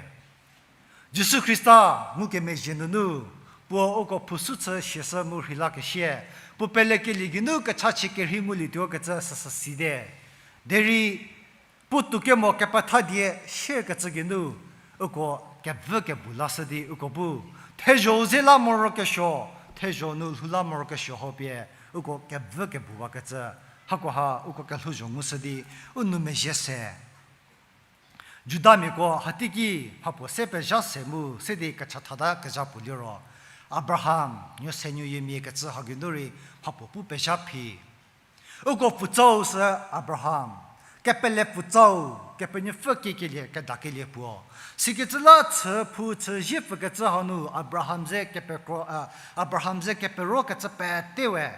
Jisu Khrista ngukemezhie nunu, puo uko phusu chü siashü mu rheilakesie, puo pelekelie geinu kechachie kerhei ngulietuo kecü süsü site. Derei, puotou kemo kepetha die siekecü geinu, uko kevü kebu lashü di uko bu, thezho-u ze la morokesuo, thezho nu lhou la morokesuo ho pie, uko kevü kebuwakecü, hakoha uko kelhouzho ngushü di, u nou mezhie se. Judamiako hateiki mhapuo se pezha se mu se di kechathata kezha puo liro, Abraham nuosenuoyimia kecü ha geinu rei mhapuo pu pezha phi. Uko pfutsau sü Abraham, kepele pfutsau, Kepenuopfü kiekelie, kedakelie puo. Sikecü la chü phu chü zie pfükecü hanu Abraham ze kepekro, a, Abraham ze keperokecü pete we,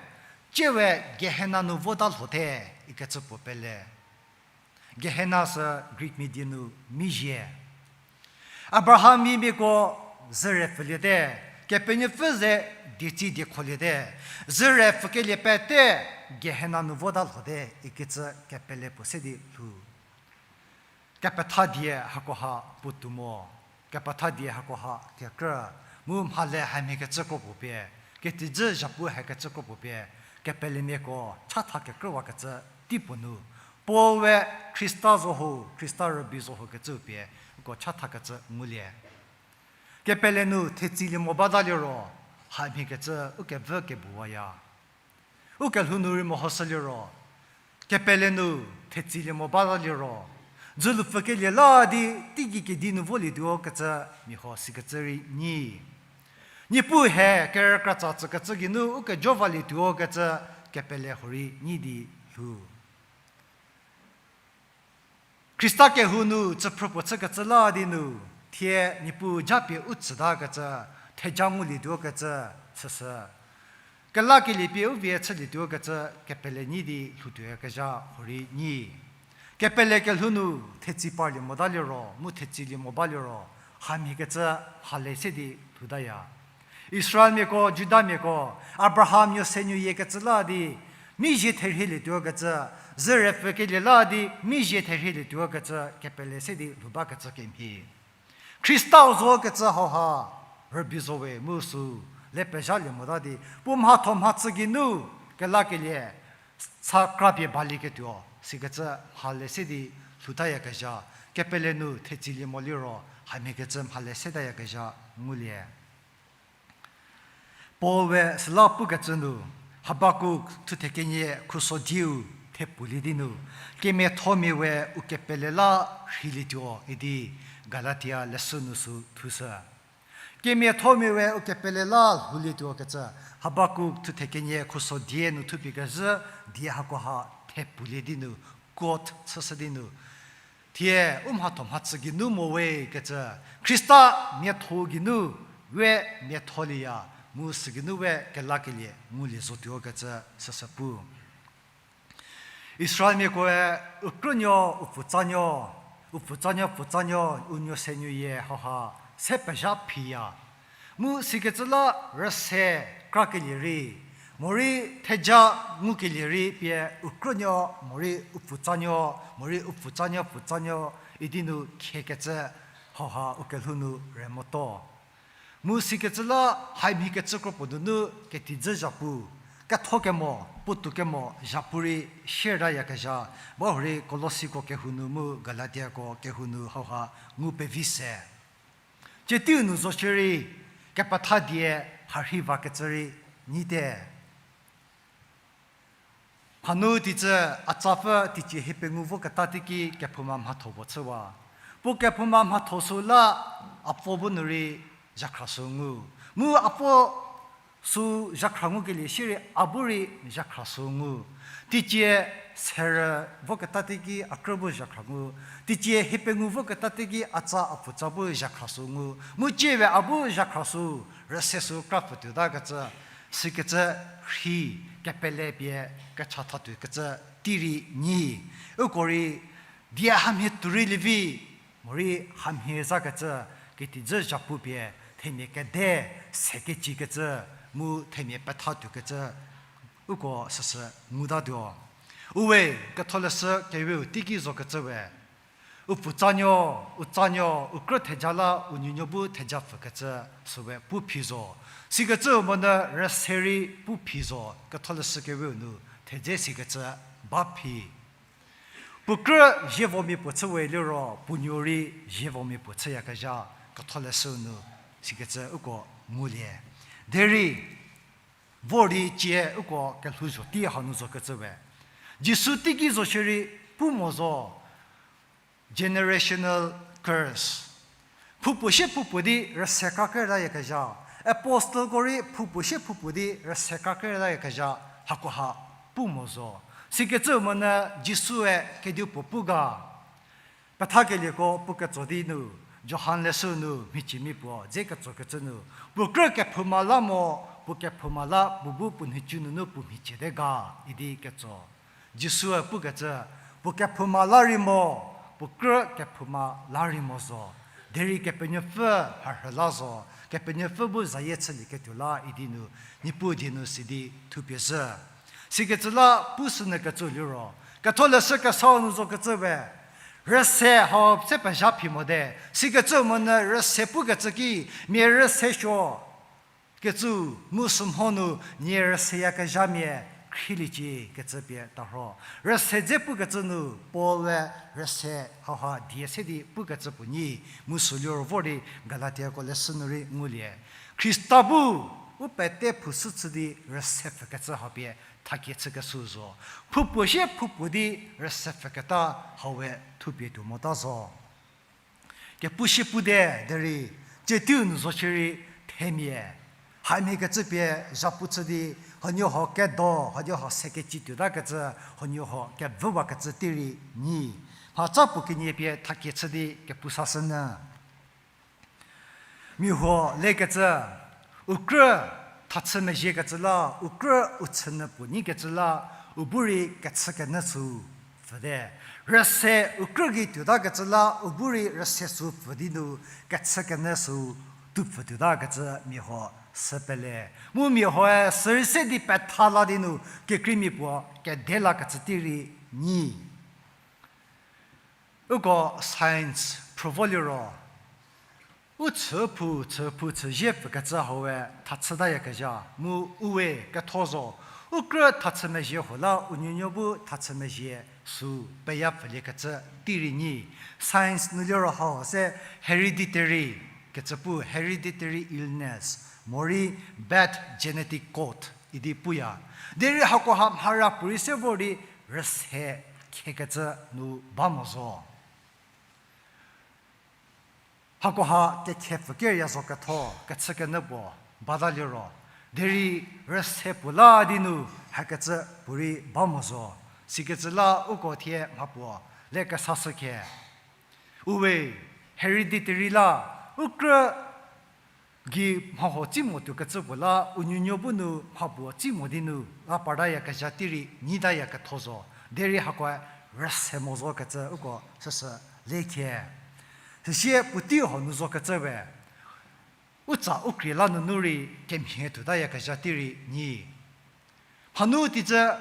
tsie we Gehena nu vota lhote, ikecü puo pele. Gehena sü Greek mia die nu mizie. Abraham yimiako züre pfüliete, Kepenuopfü ze dietsi diekholiete, züre pfükelie pete Gehena nu vota lhote, ikecü kepele puo se di lhou. Kepetha die hakoha puotou mo, kepetha die hakoha kekrü, mu mhale hamhiekecü kro puo pie, ketijü zhapu hakecü kro puo pie, kepelemiako chatha kekrüwakecü teipuo nu, Paul we Khrista zo ho, Khrista rübei zo ho kecü pie, uko chathakecü ngulie. Kepele nu thetsilie mo bata liro, hamhiekecü u kevü kebuwaya. U kelhou nu rei mehoshü liro, kepele nu thetsilie mo bata liro, dzülu pfükelie la di teigei kedi nu volietuo kecü mia huo sikecü rei nyi. Niepuu he kerükratsa tsükecü geinu u kejo valietuo kecü kepele huorei nyi di lhou. Khrista kehou nu tsüphrü puo chükecü la di nu, thie Niepuu japie u tsütakecü, theja ngulietuo kecü, süsü kelakelie pie u vie chülietuo kecü kepele nyi di lhoutuoyakezha huorei nyi. Kepele kelhou nu thetsi parlie mota liro, mu thetsilie mo ba liro, hamhiekecü mhale se di lhoutaya. Israelmiako, Judamiako, Abraham nuo se nuoyie kecü la di, mizie therhielietuo kecü, zürepfükelie la di, mizie therhielietuo kecü, kepele se di lhou bakecü kemhie. Khristau zo kecü hauha, rübei zo we mu sü, le pezhalie mota di, puo mhatho mhachü geinu, kelakelie, sa krapie balieketuo, sikecü mhale se di lhoutayakezha, kepele nu thetsilie mo liro, hamhiekecü mhale setayakezha ngulie. Paul we süla pukecü nu, Habakuk thuthe kenie khuso dieu thepfulie di nu, kemiathomia we u kepele la rheilietuo idi Galatia leshü nu sü thushü. Kemiathomia we u kepele la lhoulietuo kecü, Habakuk thuthe kenie khuso die nu thupie kezhü, die hakoha thepfulie di nu, quote chüshü di nu, thie u mhatho mhachü geinu mo we kecü, Khrista miatho geinu we miatholieya, mu sügeinu we kelakelie ngulie zotuo kecü süsü pu. Israelmiakoe u krünuo, u pfutsanuo, u pfutsanuo, pfutsanuo, u nuo se nuoyie hauha se pezha phiya. Mu sikecü la rüse krakelie rei, morei theja ngukelie rei pie u krünuo, morei u pfutsanuo, morei u pfutsanuo, pfutsanuo, idi nu khiekecü hauha u kelhou nu re moto. Mu sikecü la hamhiekecü kropuo nunu ketijü zhapu, ketho kemo, puotou kemo zhapu rei siertayakezha, ba hurei Kolosiko kehou nu mu Galatiako kehou nu hauha ngu pevi se. Tsie teiu nu zo shierei, kepetha die harhi vakecü rei nyite. Hanu teicü atsapfü teicie hiepengou voketa teiki kephouma mhatho puo chüwa. Puo kephouma mhatho sü la a pfuo bu nu rei zhakhra sü ngu. Mu a pfuo sü zhakhra ngukelie shierei a bu rei zhakhra sü ngu. Teicie serü voketa teiki a krü bu zhakhra ngu. Teicie hiepengou voketa teiki atsa a pfutsa bu zhakhra sü ngu. Mu tsiewe a bu zhakhra sü, rüse sü krapfü tuotakecü, sikecü rhi kepele pie kechatha tuokecü tei rei nyi. Uko rei die hamhie tuo rei lievi, morei hamhie zakecü, ketijü zhapu pie themia kede sekecikecü, mu themia petha tuokecü, uko süsü ngutatuo. Uwe, ketholeshü keweu teiki zokecü we, u pfutsanuo, u tsanuo, u krü theja la u nuonuo bu theja pfükecü süwe pu phi zo. Sikecü monyü rüse rei pu phi zo, ketholeshü keweu nu thedze sikecü ba phi. Puo krü zievomia puo chü we liro, puo nuo rei zievomia puo chüyakezha, ketholeshü nu sikecü uko ngulie. Derei, vor di cie uko kelhouzho tei hanu zokecü we, Jisu teiki zo shierei pu mo zo, generational curse. Phoupuo sie phoupuo di rüse kra kertayakezha. Apostleko rei phoupuo sie phoupuo di rüse kra kertayakezha, hakoha pu mo zo. Sikecü monyü Jisue kedipuo pu ga. Pethakelieko puketso di nu, Johan leshü nu mhiciemia puo dze ketsokecü nu, puo krü kephouma la mo, puo kephouma la puo bu puo nhicu nunu puo mhiciete ga, idi ketso. Jisue pukecü, puo kephouma la rei mo, puo krü kephouma la rei mo zo. Derei Kepenuopfü harhü la zo, Kepenuopfü bu zayie chülieketuo la idi nu, Niepuu die nu sidi thupie zhü. Sikecü la pushünyü kecü liro, ketholeshü kesau nu zokecü we, rüse hau se pezha phi mote, sikecü monyü rüse pukecü ki, mia rüse suo kecü, mu sümho nu nie rüseyakezhamia khrieliecie kecü pie tarho. Rüse dze pukecü nu Paul-e rüse hauha die se di pukecü puo nyi, mu sü liro vor di Galatiako leshü nu rei ngulie. Khrista bu u pete phushü chü di rüse pfükecü hau pie thakie chükeshü zo. Phoupuo sie phoupuo di rüse pfhüketa hawe thupie tuo mota zo. Kepu shie pu de derei, tsie teiu nu zo shierei themia. Hamhiekecü pie zhapu chü di, huoniehuo kedo, huoniehuo se keci tuotakecü, huoniehuo kevüwakecü tei rei nyi. Mhaca puo kenie pie thakie chü di kepu sashünyü. Mia huo lekecü, u krü thachü mezhiekecü la, u krü u chünyü puo nyikecü la, u bu rei kechükenyü süu pfüte. Rüse u krü gei tuotakecü la, u bu rei rüse süu pfü di nu kechükenyü süu tuo pfü tuotakecü mia huo sü pele. Mu mia huoe sürei se di petha la di nu kekreimia puo kede lakecü tei rei nyi. Uko science phrü vo liro, u chüphou, chüphou chüzie pfükecü hau we thachütayakezha, mu u we ketho zo, u krü thachü mezhie huo la u nuonuo bu thachü mezhie süu peya pfüliekecü tei rei nyi. Science nu liro hau se hereditary kecü pu, hereditary illness, morei bad genetic code idi puya. Derei hakoha mhara puorei se vor di rüse khiekecü nu ba mo zo. Hakoha kekhe pfü keria zo ketho, kechükenyü puo bata liro, derei rüse puo la di nu hakecü puorei ba mo zo. Sikecü la uko thie mhapuo le kesashü khe. U we, hereditary la, u krü gei mhahuo tsi mo tuokecü puo la, u nuonuo bu nu mhapuo tsi mo di nu la partayakezha tei rei nyitaya ketho zo, derei hakoe rüse mo zokecü uko süsü le khie. Süsie puotei huo nu zokecü we, u tsa u krie la nunu rei kemhie tuotayakezha tei rei nyi. Mhanu tizü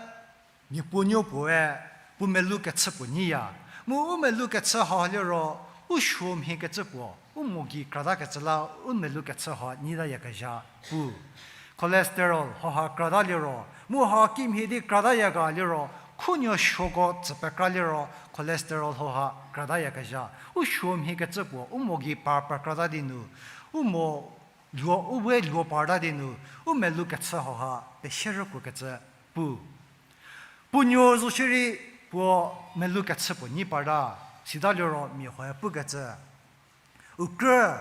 mia puonuo puoe puo melou kechü puo nyiya. Mu u melou kechü hau liro, u suo mhiekecü puo, u mo gei kratakecü la u melou kechü hau nyitayakezha pu. Cholesterol hauha krata liro, mu hau kimhie di kratayaga liro, khunuo suoko tsü pekra liro, cholesterol hauha kratayakezha. U suo mhiekecü puo, u mo gei par pekrata di nu, u mo luo, u we luo parta di nu, u melou kechü hauha pesie rükuokecü pu. Puo nuo zo shierei puo melou kechü puo nyi parta, sita liro mia huoe pukecü, u krü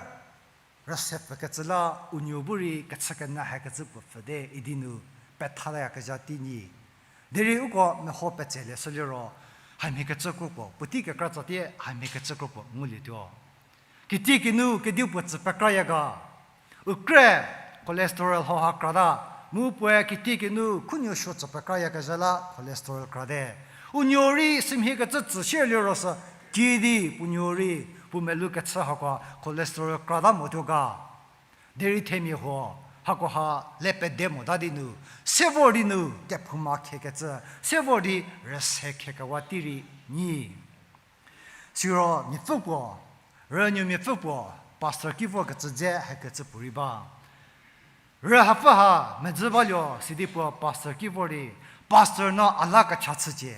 rüse pfükecü la u nuo bu rei kechükenyü hakecü puo pfüte idi nu pethatayakezha tei nyi. Derei uko meho petse leshü liro, hamhiekecü kropuo, puotei kekra tsatie hamhiekecü kropuo ngulietuo. Kitiekinu kedipuo tsü pekrayaga, u krü cholesterol hauha krata, mu puoe kitiekinu khunuo suo tsü pekrayakezha la cholesterol krate. U nuo rei sümhiekecü tsü sie liro sü, kidi puo nuo rei puo melou kechü hako cholesterol krata motuo ga. Derei themia huo, hakoha le pede mota di nu, se vor di nu kephouma khiekecü, se vor di rüse khiekewa tei rei nyi. Siro miapfü puo, rünuo miapfü puo, pastor ki vorkecü dze hakecü puorei ba. Rü hapfü ha medzü baluo sidi puo pastor ki vor di, pastor no a la kecha chücie.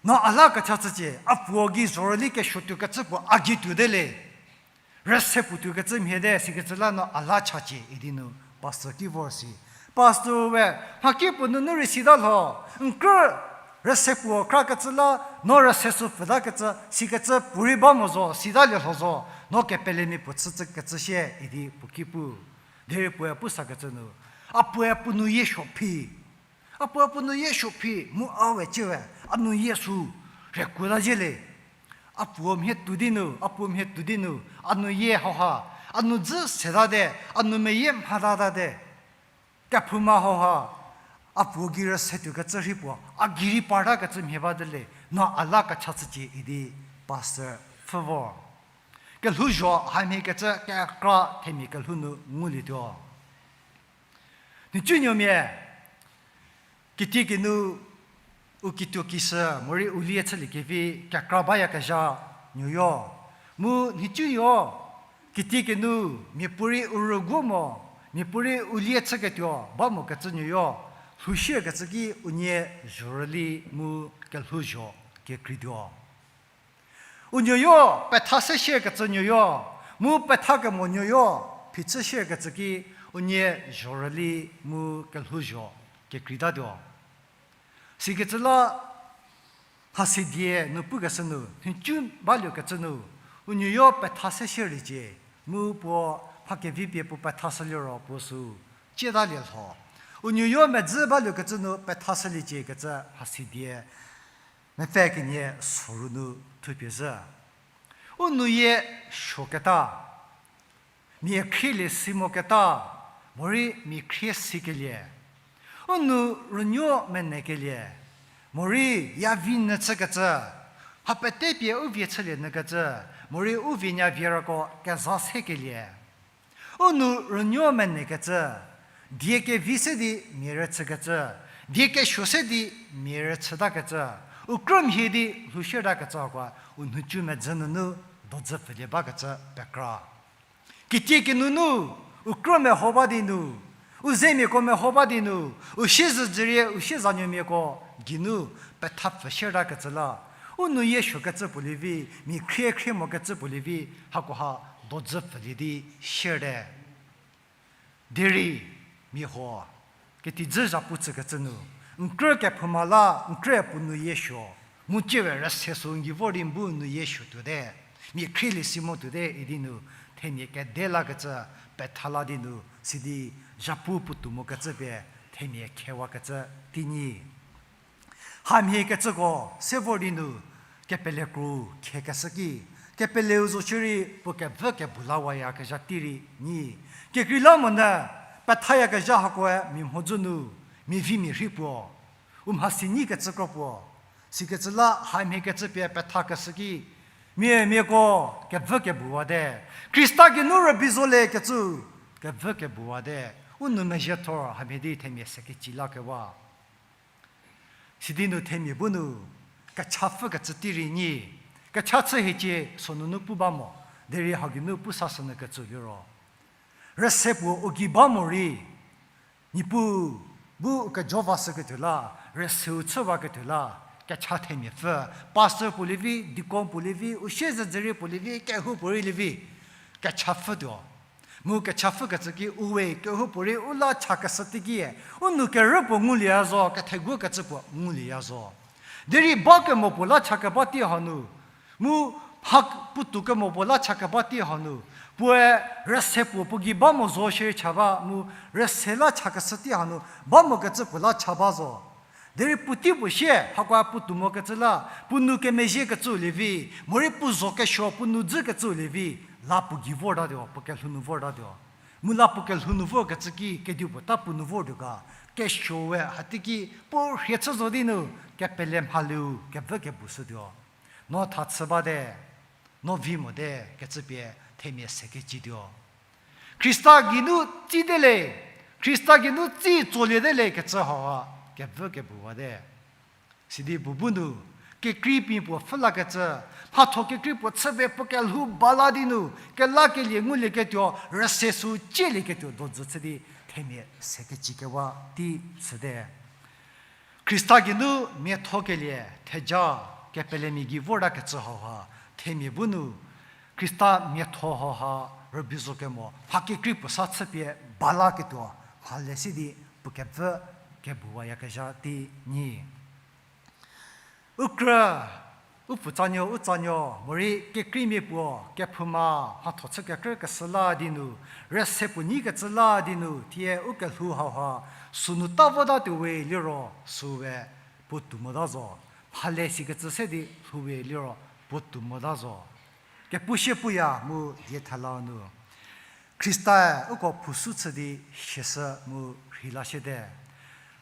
No a la kecha chücie, a puo gei zhorüli kesuo tuokecü puo a gei tuote le. Rüse puo tuokecü mhie te, sikecü la no a la chacie idi nu pastor ki vor si. Pastor we, mhaki puo nunu rei sita lho, n krü rüse puo krakecü la, no rüse sü pfütakecü, sikecü puorei ba mo zo, sitalie lho zo, no kepelemia puo chücükecü sie idi puo ki pu. Derei puoe pu sakecü nu, a puoe puo nuyie suo phi. A puoe puo nuyie suo phi mu a we ciewe, a nuyie sü rhekuota zhie le. A puo mhie tuo di nu, a puo mhie tuo di nu, a nuyie hauha, a nu dzü setate, a nu meyie mhatatate. Kephouma hauha, a puo gei rüse tuokecü rhei puo, a gei rei partakecü mhie bate le, no a la kecha chücie idi pastor pfhü vor. Kelhouzho hamhiekecü kekra themia kelhou nu ngulietuo. Nhicunuomia, kitiekinu u kituo kishü morei u lie chüliekevi kekra bayakezha nuoyo. Mu nhicunuo, kitiekinu miapuorei u rüguo mo, miapuorei u lie chüketuo ba mokecü nuoyo, lhoushükecü ki unie zhorüli mu kelhouzho kekreituo. U nuoyo, petha se shierkecü nuoyo, mu petha kemo nuoyo, phichü shierkecü ki unie zhorüli mu kelhouzho kekreitatuo. Sikecü la, mhasi die nu pukeshü nu, nhicu baluokecü nu, u nuoyo petha se shierliecie, mu puo mha kevi pie puo petha shüliro puo sü ciedalie lho. U nuoyo medzü baluokecü nu petha shüliecie kecü mhasi die mepfü kenie soru nu thupie zhü. U nuyie suoketa, mia khrielie si moketa, morei mia khrie sikelie. U nou rünuo menekelie, morei ya vi nyü chükecü, mha pete pie u vie chülie nyükecü, morei u vie nya vie rako keza sekelie. U nou rünuo menekecü, die kevi se di mia rüchükecü, die kesuo se di mia rüchütakecü, u krümhie di lhoushütakecü hakoe u nhicu medzü nunu dojü pfülie bakecü pekra. Kitie kinunu, u krü meho ba di nu, u zemiako meho ba di nu, u siezedzürie, u siezanuomiako geinu petha pfüshütakecü la, u nuyie suokecü puo lievi, mia khrie khrie mokecü puo lievi, hakoha dojü pfülie di shüte. Derei, mia huo, ketidzü zhapu tsükecü nu, n krü kephouma la, n krü puo nuyie suo, mu ciewe rüse sü n gei vor di n bu nuyie suo tuote, mia khrielie si mo tuote idi nu, themia kede lakecü petha la di nu, sidi zhapu puotou mokecü pie themia khewakecü tei nyi. Hamhiekecüko se vor di nu, kepele kro khiekeshü ki, kepeleu zo shierei puo kevü kebu lawayakezha tei rei nyi. Kekreilamonyü, pethayakezha hakoe mia mhodzü nu, mia vi mia rhei puo, u mhasi nyikecü kro puo, sikecü la hamhiekecü pie pethakeshü ki, mia miako kevü kebuwate, Khrista geinu rübei zoliekecü kevü kebuwate, u nou mezhie thor hamhie di themia sekeci lakewa. Sidi nu themia bu nu, kechapfükecü tei rei nyi, kecha chü hiecie sonunu pu ba mo, derei hau geinu pu sashünyü kecü liro, rüse puo u gei ba morei, Niepuu bu u kejo vashüketuo la, rüseu chüwaketuo la, kecha themia pfü, pastor puo lievi, deacon puo lievi, u siezedzürie puo lievi, kehoupuorei lievi, kechapfütuo. Mu kechapfükecü ki u we kehoupuorei u la chakeshü teikie, u nou kerü puo ngulieya zo, ketheguokecü puo ngulieya zo. Derei ba kemo puo la chakeba tei hanu, mu mha puotou kemo puo la chakeba tei hanu, puoe rüse puo puo gei ba mo zo shierei cha ba, mu rüse la chakeshü tei hanu ba mokecü puo la cha ba zo. Derei puotei puo sie, hakoe puotou mokecü la, puo nou kemezhiekecü lievi, morei puo zo kesuo puo nou dzükecü lievi, la puo gei vortatuo, puo kelhou nu vortatuo. Mu la puo kelhou nu vorkecü ki, kedipuo ta puo nou vortuo ga, kesuo we hatei ki, puo rhie chü zo di nu, kepele mhaliu, kevü kebu shütuo. No tha chü bate, no vi mote, kecü pie themia sekecituo. Khrista geinu tsite le, Khrista geinu tsi tsolie te le kecü hauha, kevü kebuwate. Sidi puo bu nu, kekreimia puo pfhü lakecü, mhatho kekrei puo chüpie puo kelhou ba la di nu, kelakelie ngulieketuo, rüse sü cielieketuo dojü chü di themia sekecikewa tei shüte. Khrista geinu miathokelie, theja, kepelemia gei vortakecü hauha, themia bu nu, Khrista miatho hauha, rübei zo kemo, mha kekrei puo sa chüpie ba laketuo, mhale si di puo kevü kebuwayakezha tei nyi. U krü, u pfutsanuo, u tsanuo, morei kekreimia puo, kephouma, mhatho chü kekrü keshü la di nu, rüse puo nyikecü la di nu, thie u kelhou hauha, sünu ta votatuo we liro, süwe puotou mota zo. Mhale sikecü se di lhou we liro, puotou mota zo. Kepu sie puya mu die thela nu. Khristae uko phusu chü di siashü mu rheila siete.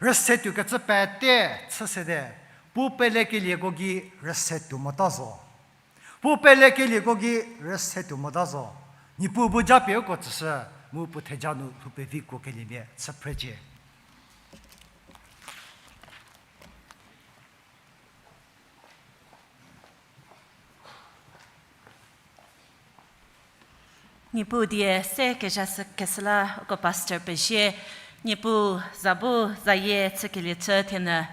Rüse tuokecü pete chü sete. Puo pelekelieko gei rüse tuo mota zo. Puo pelekelieko gei rüse tuo mota zo. Niepuu bu japie uko tsüshü mu puo theja nu lhou pevi kuokeliemia chü phrecie. Niepuu die se kezha sü kesüla uko pastor pezie, Niepuu za bu zayie chükelie chü thienyü.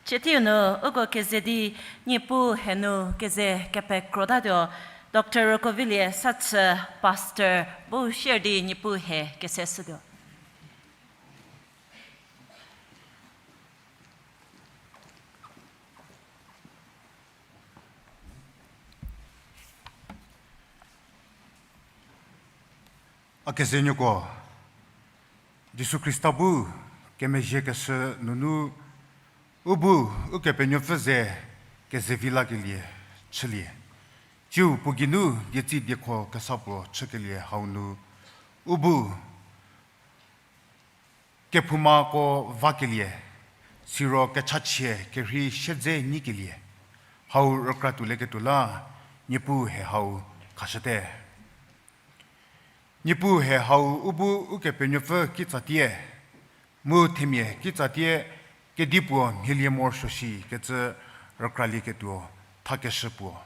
Chüteiu nu uko keze di Niepuu henu keze kepekrotatuo, Doctor Rokovilie Sathü pastor bu share di Niepuu he kese shütuo. A kezenuoko, Jisu Khrista bu kemezhie keshü nunu u bu Ukepenuopfü ze kezevi lakelie chülie. Tsiu puo geinu dietsi diekho kesa puo chükelie hau nu u bu kephoumako vakelie, siro kechachie kerhei siedze nyikelie hau rükra tuolieketuo la Niepuu he hau khashüte. Niepuu he hau u bu Ukepenuopfü kitsatie, mu themia kitsatie kedipuo mhielie morosuo shi kecü rükralieketuo thakeshü puo.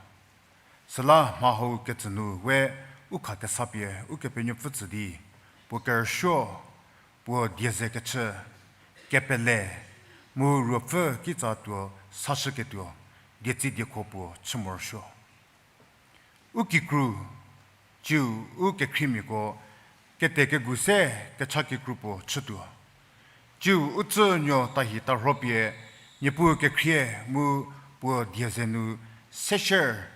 Süla mha hau ketsü nu we u khakesapie Ukepenuopfü tsü di, puo kerüsuo, puo die ze kechü, kepele, mu ruopfü kitsa tuo sashüketuo dietsi diekho puo chü morosuo. U kikru, tsiu u kekhriemiako kete kegu se kecha kikru puo chütuo. Tsiu u tsünuo tahi tarhopie Niepuu kekhrie mu puo die ze nu sesher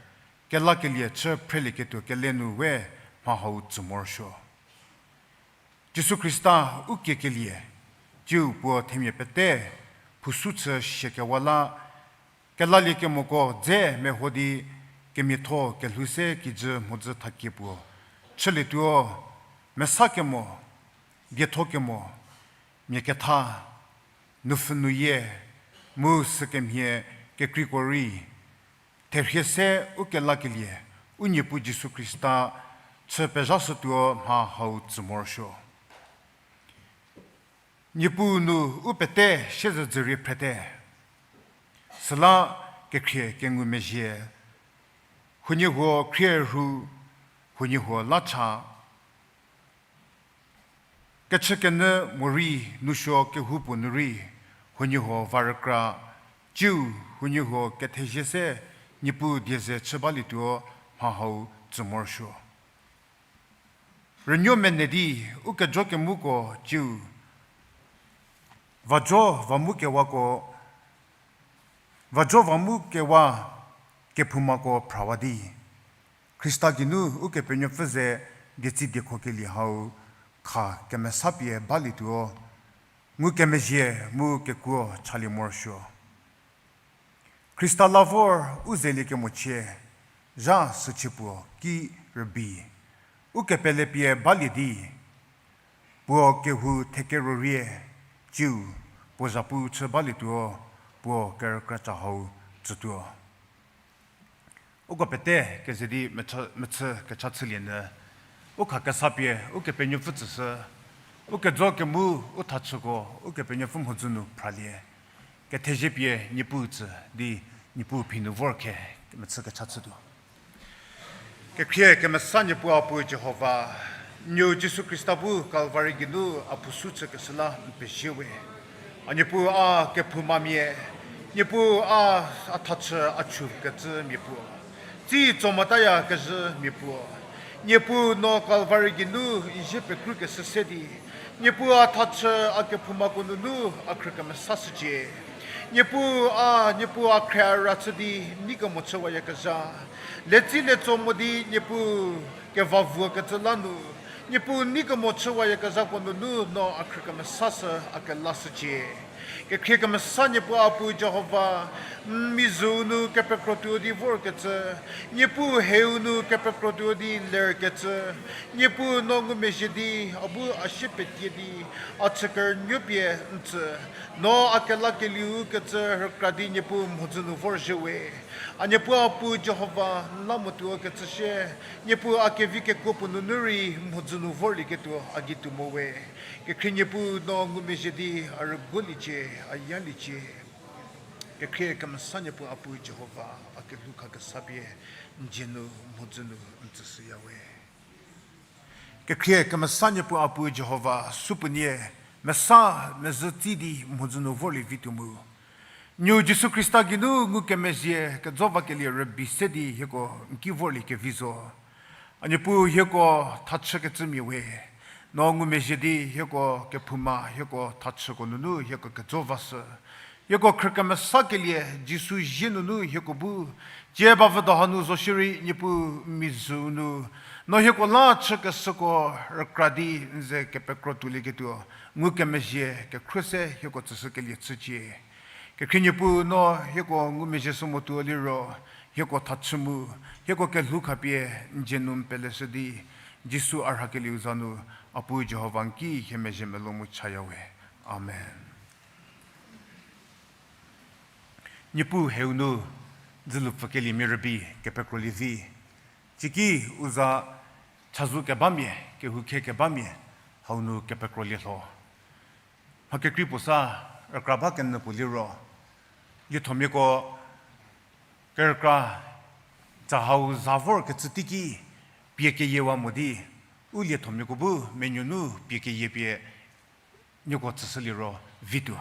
kelakelie chü phrelieketuo kele nu we mha hau tsü morosuo. Jisu Khrista u kiekelie, tsiu puo themia pete phusu chü shiekewa la, kelaliekemoko dze meho di kemiatho kelhou se kijü mhodzü thakie puo chülietuo, mesa kemo, dietho kemo, mia ketha, nupfhü nuyie, mu sükemhie kekreiko rei, therhie se u kelakelie, u Niepuu Jisu Khrista chü pezhashütuo mha hau tsü morosuo. Niepuu nu u pete siezedzürie phrete. Süla kekhrie kengumezhie, huoniehuo khrie rhu, huoniehuo la cha, kechükenyü morei, nousuo kehoupuo nu rei, huoniehuo va rükra, tsiu huoniehuo kethezie se Niepuu die ze chü balietuo mha hau tsü morosuo. Rünuo mene di u kejo kemuko tsiu vajo va mu kewako, vajo va mu kewa kephoumako phrawa di, Khrista geinu Ukepenuopfü ze dietsi diekho kelie hau kha kemesapie balietuo, ngukemezhie mu kekuo chalie morosuo. Khrista la vor u zeliekemochie, zha süchie puo ki rübei, u kepelepie balie di, puo kehou thekerorie, tsiu puo zhapu chü balietuo, puo kerükra cha hau tsütuo. Uko pete keze di mechü, mechü kecha chülie nyü, u khakesapie Ukepenuopfü tsüshü, u kejo kemu u thachüko Ukepenuopfü mhodzü nu phralie, kethezie pie Niepuu tsü di Niepuu phi nu vor khe mechü kecha chütuo. Kekhrie kemesa Niepuu a Puo Jihova, Nuou Jisu Khrista bu Kalvari geinu a phusu chükeshü la n pezie we. A Niepuu a kephoumamia, Niepuu a, a thachü a chükecümia puo, tsi tso motaya kezhümia puo, Niepuu no Kalvari geinu n zie pekrükeshü se di, Niepuu a thachü a kephoumako nunu a khrü kemesashücie. Niepuu a, Niepuu a khre a ra chü di nei kemo chüwayakezha, letsi letso mo di Niepuu kevavuokecü la nu, Niepuu nei kemo chüwayakezhako nunu no a khrü kemesashü a kelashücie. Kekhrie kemesa Niepuu a Puo Jihova, n mizhüu nu kepekrotuo di vorkecü, Niepuu heu nu kepekrotuo di lerkecü, Niepuu no ngumezhie di a bu a sie petie di a chü kerünuopie n tsü, no a kelakelieu kecü rükra di Niepuu mhodzü nu vorzhie we. A Niepuu a Puo Jihova, n la motuo kecü sie, Niepuu a kevi kekuo puo nunu rei mhodzü nu vorlieketuo a gei tuo mo we. Kekhrie Niepuu no ngumezhie di a rüguoliecie, a yaliecie. Kekhrie kemesa Niepuu a Puo Jihova, a kelhou khakesapie n dzie nu mhodzü nu n tsüshüya we. Kekhrie kemesa Niepuu a Puo Jihova, supuonie mesa mezhü tsi di mhodzü nu vorlie vi tuo mu, Nuou Jisu Khrista geinu ngukemezhie kejo vakelie rübei se di hieko n ki vorlie kevi zo. A Niepuu hieko thachükecümia we, no ngumezhie di hieko kephouma, hieko thachüko nunu hieko kejo vashü. Hieko khrü kemesakelie Jisu zie nunu hieko bu tie bavüdo hanu zo shierei Niepuu mizhüu nu No hieko la chükeshüko rükra di n ze kepekro tuolieketuo, ngukemezhie kekhruo se hieko tsüshükelie chücie. Kekhrie Niepuu, no hieko ngumezhie shü motuo liro, hieko thachü mu, hieko kelhou khapie n dzie nu n peleshü di, Jisu a rhakelieu za nu, a Puu Jihova n ki hie mezhie melou mu chayawe. Amen. Niepuu heu nu dzülu pfükeliemia rübei kepekrolie vi. Ciki u za chazou kebamia, kehoukhie kebamia, hau nu kepekrolie lho. Mha kekrei puo sa rükra ba kenyü puo liro, liethomiako kerükra tsa hau za vorkecü teiki pie keyiewa mo di, u liethomiako bu menuo nu pie keyie pie nieko tsüshüliro vituo.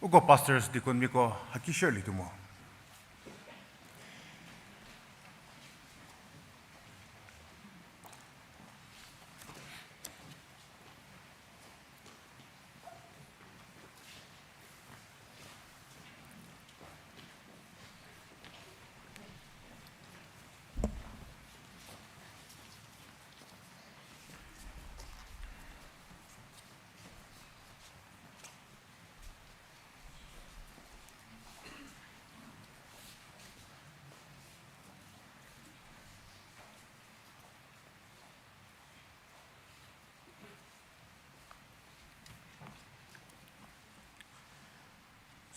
Uko pastors, deaconmiako haki share lietuo mo.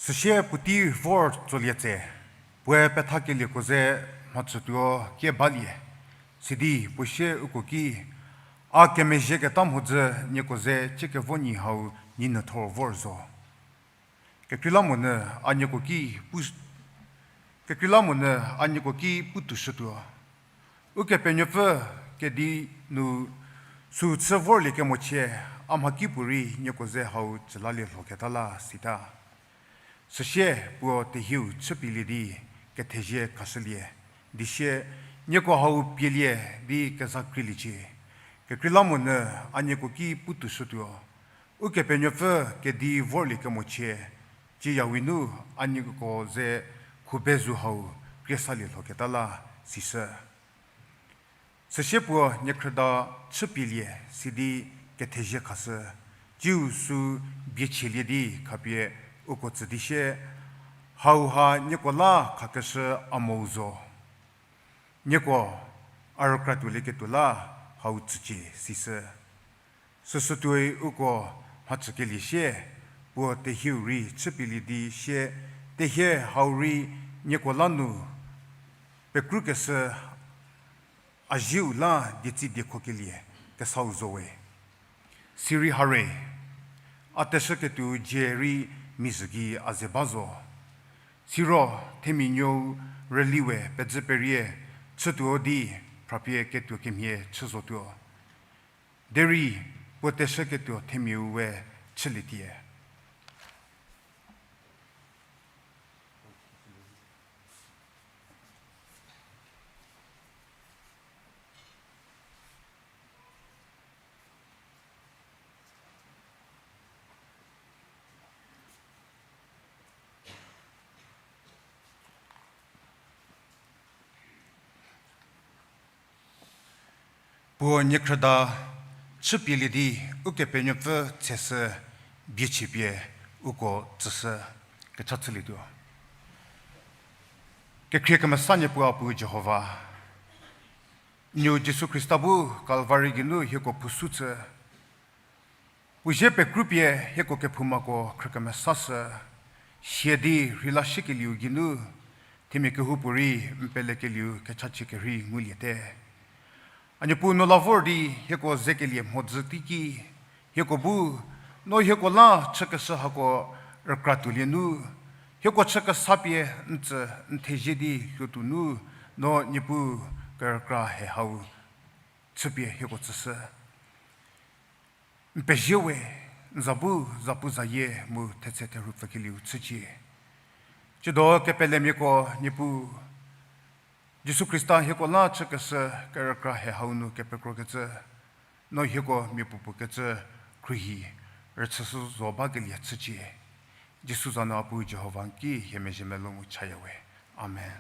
Süsie puotei vor tsolie tse, puoe pethakelieko ze mhachütuo kie balie, sidi puo sie uko ki, a kemezhieketa mhodzü nieko ze ciekevo nyi hau nyinyüthor vor zo. Kekreilamonyü a nieko ki pu, kekreilamonyü a nieko ki pu toushütuo. Ukepenuopfü kedi nu sü chü vorlie kemochie, a mhakipuorei nieko ze hau tsülalie lhoketa la sita. Süsie puo tehieu chüpielie di kethezie khashülie, di sie nieko hau pielie di kezakrieliecie. Kekreilamonyü a nieko ki pu toushütuo. Ukepenuopfü kedi vorlie kemochie, tsiyawi nu a nieko ze khubezu hau krie salie lhoketa la sishü. Süsie puo niekhrüda chüpielie sidi kethezie khashü, tsiu sü biechielie di khapie uko tsü di sie, hauha nieko la khakeshü a mou zo. Nieko a rükratuolieketuo la hau tsücie sishü. Süsütuoi uko mhachükelie sie, puo tehieu rei chüpielie di sie, tehie hau rei nieko la nu pekrukeshü a zieu la dietsi diekhokelie kesau zo we. Sirei hare, a teshüketuo dzie rei mizhü gei a ze ba zo. Siro themia nuou rüli we pedzü perie chütuo di phrapie ketuo kemhie chü zotuo. Derei puo teshüketuo themiau we chülietie. Puo niekhrüda chüpielie di Ukepenuopfü tseshü biechie pie uko tsüshü. Kecha chülietuo. Kekhrie kemesa Niepuu a Puu Jihova, n nuo Jisu Khrista bu Kalvari geinu hieko phusu chü, puo zie pekrupie hieko kephoumako khrükemesashü, sia di rheila shiekelieu geinu, themia kehoupuorei n pelekelieu kechachie kerhei nguliete. A Niepuu, no la vor di hieko zekelie mhodzü teiki, hieko bu, no hieko la chükeshü hako rükratuolie nu, hieko chükesa pie n tsü n thezie di lhoutuo nu, no Niepuu kerükra he hau chüpie hieko tsüshü. N pezie we, n za bu zapuzayie mu thetse therhu pfükelieu chücie. Tsiedo kepelemiako Niepuu, Jisu Khrista hieko la chükeshü kerükra he hau nu kepekrokecü, no hieko miapuopuo kecü khruohi rüchüshü zo bakelie chücie. Jisu za nu a Puu Jihova n ki hie mezhie melou mu chaya we. Amen.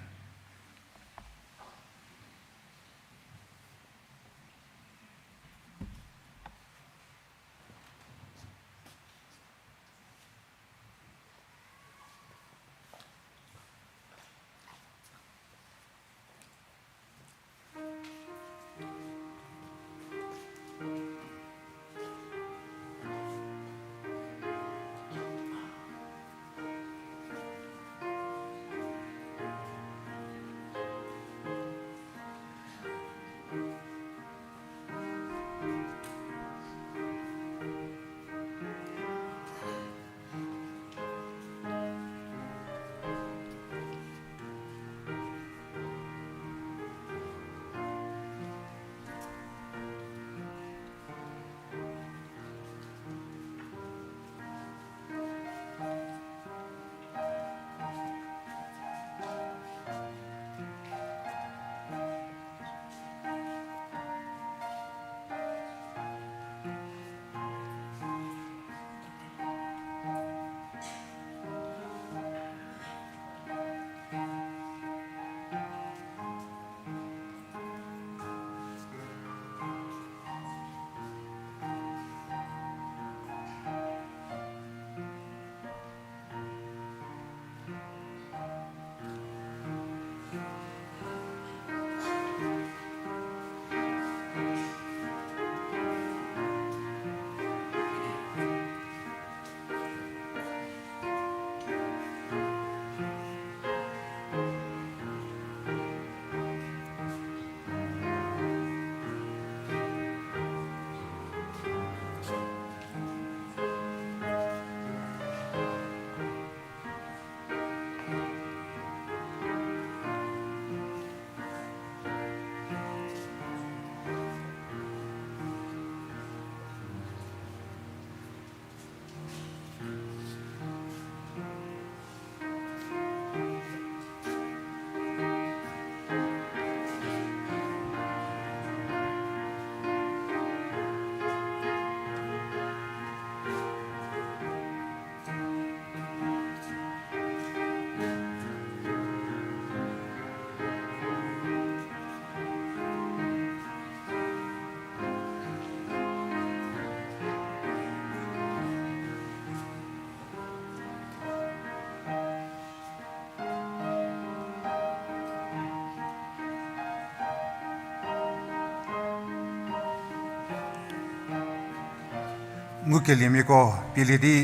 Ngukeliemiako pielie di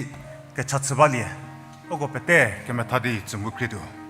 kecha chü balie, uko pete kemetha di tsü ngu krietuo.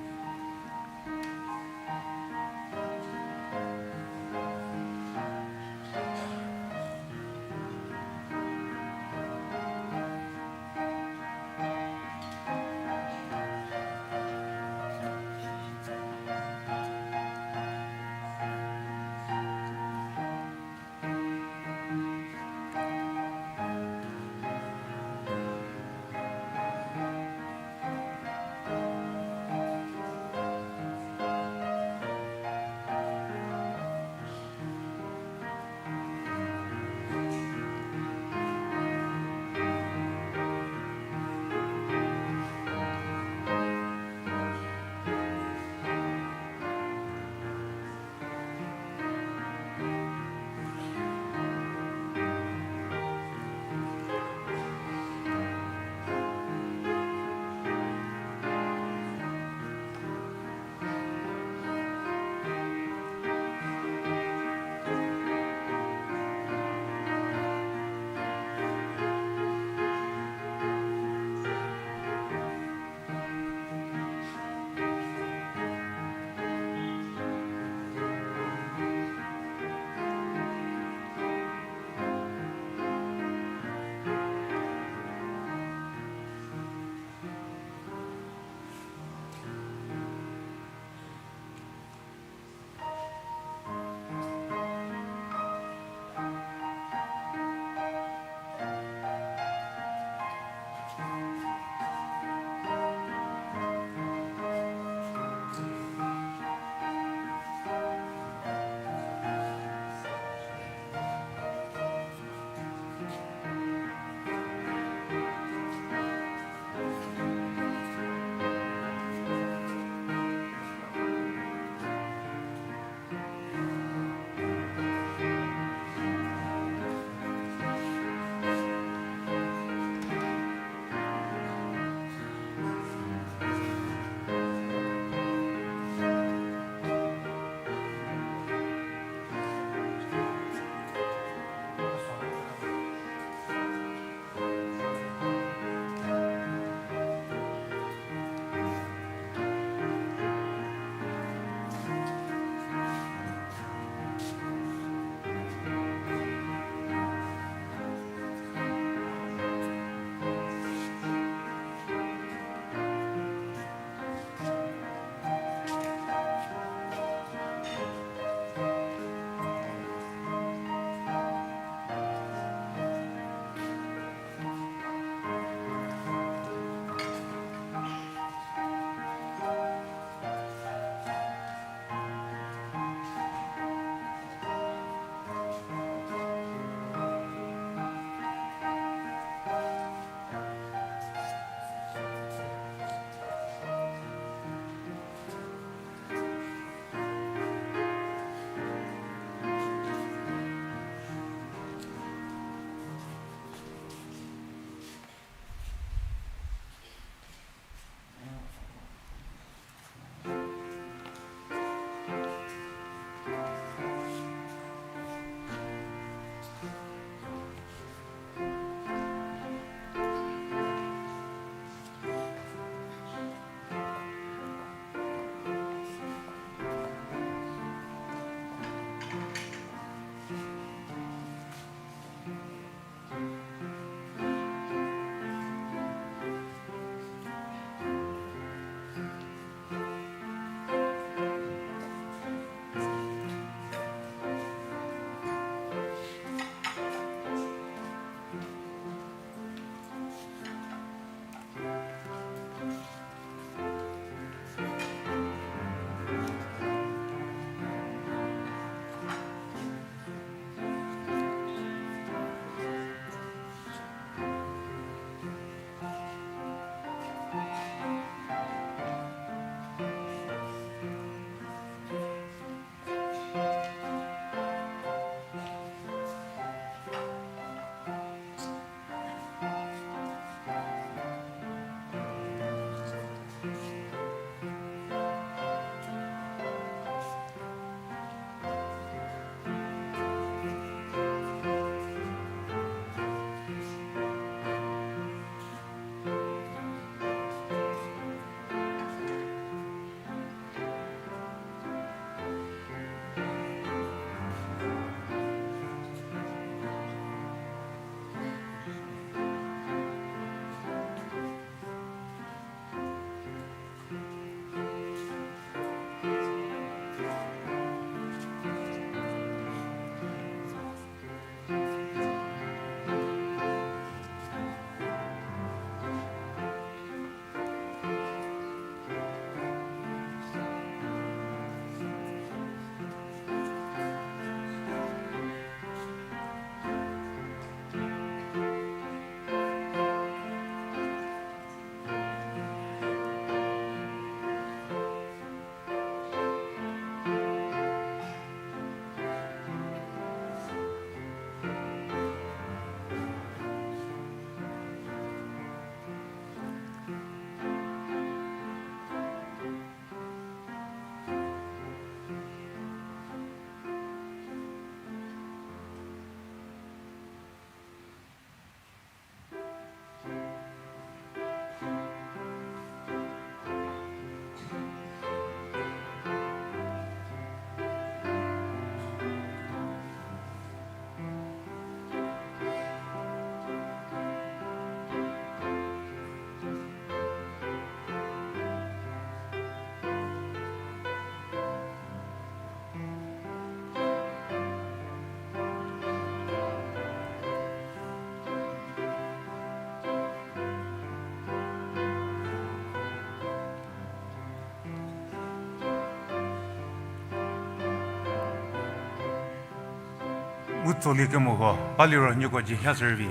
U tsoli kemo ho, paliro nieko dzie hia sürüvi.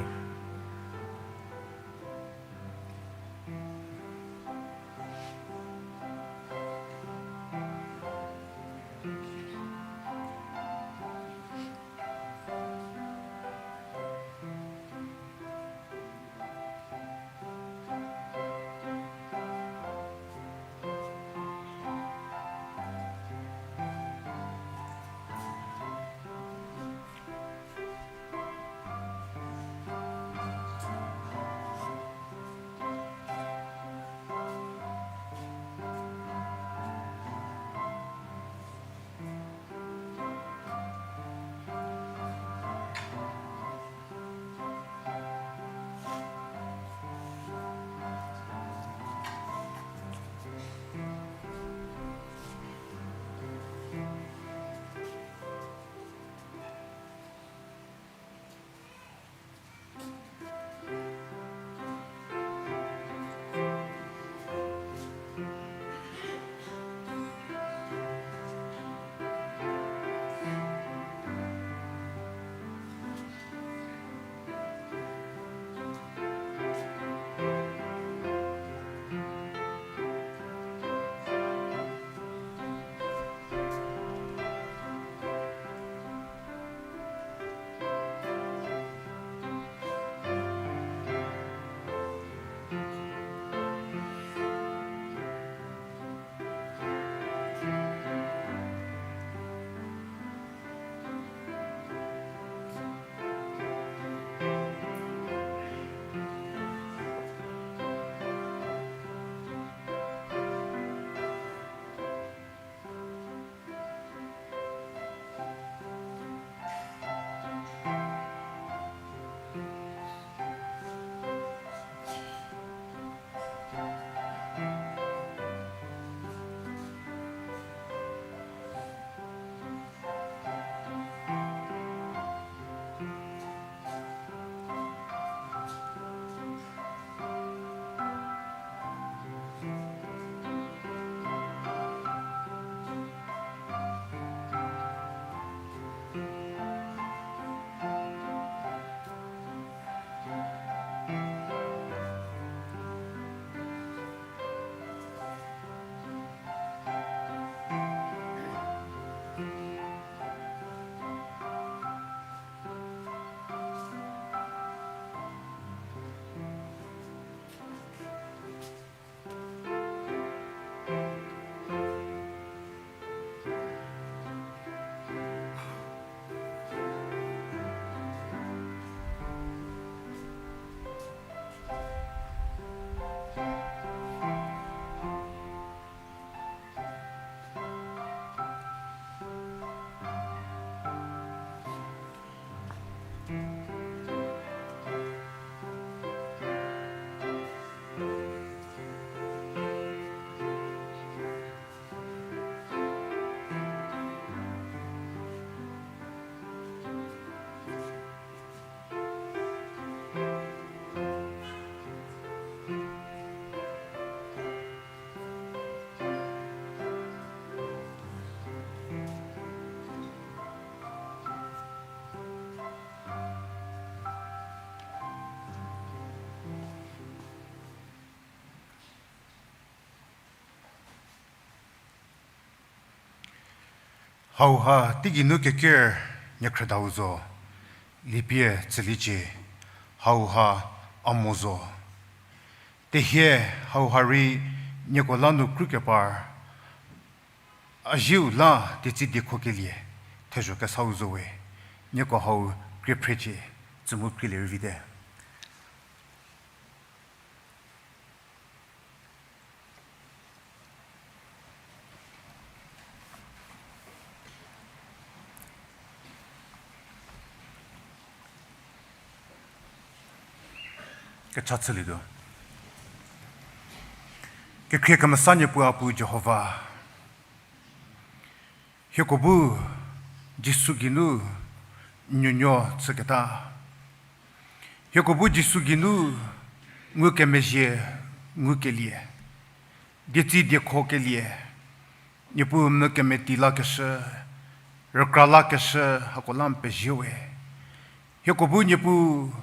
Hauha teigei nu keker niekhrüdau zo, liepie tsüliecie, hauha a mo zo. Tehie hauha rei nieko la nu krükepar, a zieu la dietsi diekhokelie thezho kesau zo we, nieko hau krie phrecie, tsü mu krielie rei vite. Kecha chülietuo. Kekhrie kemesa Niepuu a Pu Jihova, hieko bu Jisu geinu nuonuo chüketa. Hieko bu Jisu geinu ngukemezhie ngukelie, dietsi diekhokelie, Niepuu mu kemeti lakeshü, rükra lakeshü hako la n pezie we. Hieko bu Niepuu,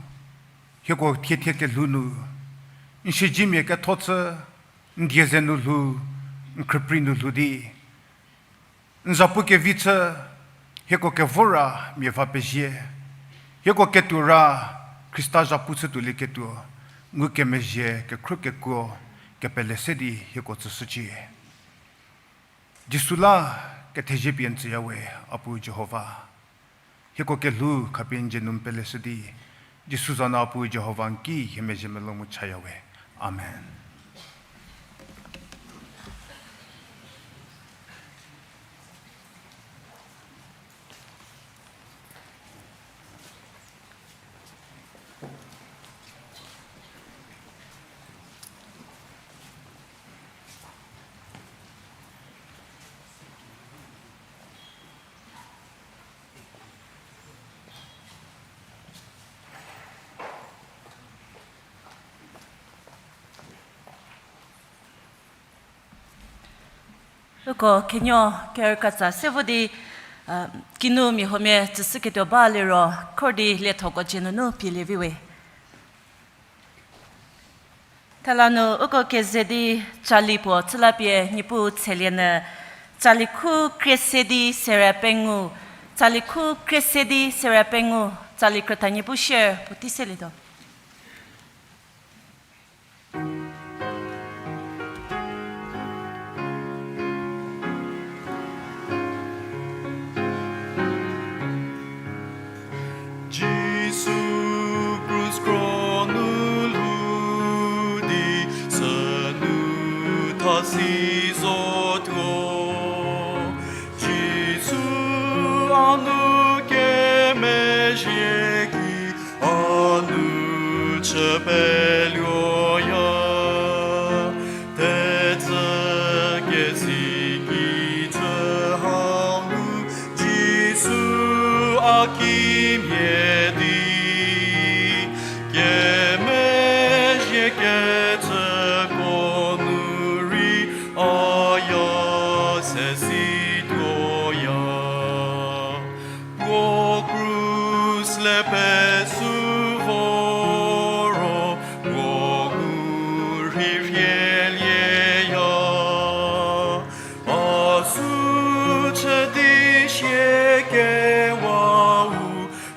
hieko thie thie kelhou nu, n siezemia ketho chü, n die ze nu lhou, n khrüprei nu lhou di, n zapu kevi chü, hieko kevor ra mia va pezie, hieko ketuo ra Khrista zapu chütuolieketuo, ngukemezhie kekhruo kekuo kepele se di hieko tsüshücie. Jisu la kethezie pie n tsüya we, a Pu Jihova. Hieko kelhou khapie n dzie nu n peleshü di, Jisu za nu a Pu Jihova n ki hie mezhie melou mu chaya we. Amen. Uko khenuo kerükratsa se vo di, kinu mia huomia tsüshüketuo ba liro, khor di liethoko dzie nunu pielie vi we. Thela nu uko keze di tsali puo chü la pie Niepuu tselie nyü, tsali khu krie se di serie pengou, tsali khu krie se di serie pengou, tsali krüta Niepuu share puotei selietuo. Jisu krus kro nu lhou di sünu thasi zotuo. Jisu a nu kemezhie ki a nu chü peluoya. Thetsü kesi kicü hau nu Jisu a kimhie di, kemezhie kecüko nu rei a ya sesituoya. Puo krus le pesü vo ro, puo ngu rhei rhielieya. A sü chü di sie kewau,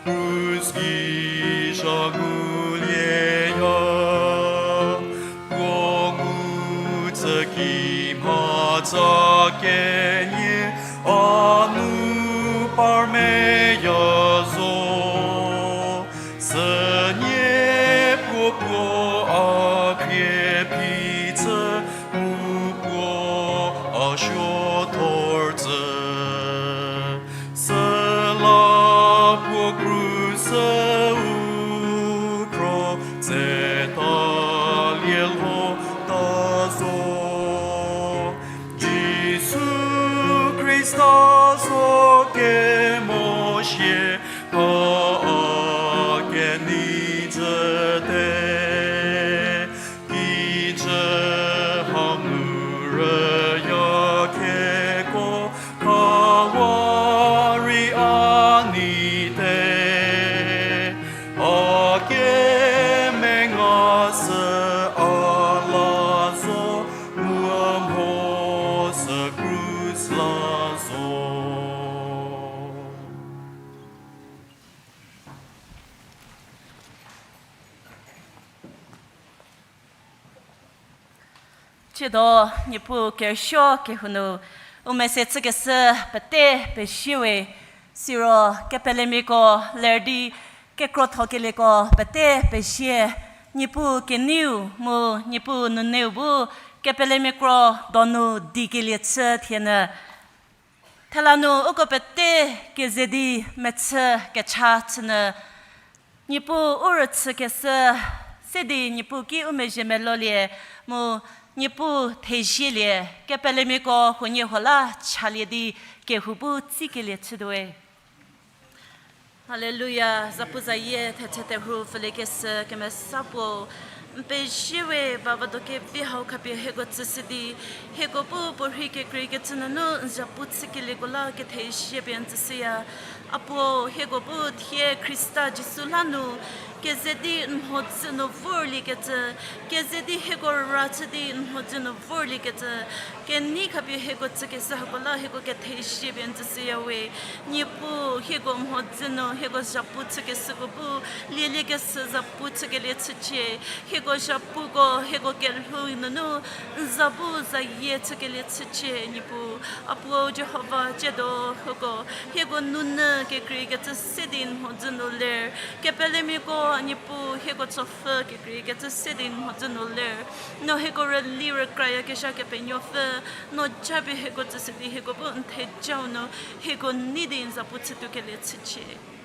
krus gei zha ngulieya. Puo ngu tsü ki mhatsa kenie a nu parmeya zo. Sünie puo puo a khrie phi tsü, mu puo a suo thor tsü. Süla puo krus u kro tseta lie lho ta zo. Jisu Khrista zo kemo sie, a kenei jüte. Kicü hanu rüya keko, khawa rei a nei te. A kemenga sü a la zo, mu a mho sü krus la zo. Tsiedo Niepuu kerüsuo kehou nu, u mese chükeshü pete pezie we, siro kepelemiako ler di kekrotho kelieko pete pezie, Niepuu keneiu mu Niepuu nuneu bu kepelemia kro donu di kelie chü thie nyü. Thela nu uko pete keze di mechü kecha chünyü, Niepuu u rüchükeshü se di Niepuu ki u mezhie melolie, mu Niepuu thezielie, kepelemiako huoniehuo la chalie di kehou bu tsikelie chütuoe. Haleluya, zapuzayie thechü terhu pfüliekeshü kemesa puo, N pezie we, bavado kevi hau khapie hieko tsüshü di, hieko bu puo rhei kekreikecü nunu n zhapu chükelieko la kethezie pie n tsüshüya. A puo, hieko bu thie Khrista Jisu la nu keze di n mhodzü nu vorliekecü, keze di hieko ra chü di n mhodzü nu vorliekecü, kenei khapie hieko tsükeshü hako la hieko kethezie pie n tsüshüya we. Niepuu, hieko mhodzü nu hieko zhapu chükeshüko bu lieliekeshü zhapu chükelie chücie. Hieko zhapuko hieko kelhou nunu n za bu zayie chükelie chücie, Niepuu. A puo Jihova, tsiedo hieko, hieko nunyü kekreikecü se di n mhodzü nu ler. Kepelemiako, Niepuu, hieko tsopfü kekreikecü se di n mhodzü nu ler. No hieko rüli rükrayakezha Kepenuopfü, no japie hieko tsüshü di hieko bu n thejau nu hieko nei di n zhapu chütuokelie chücie.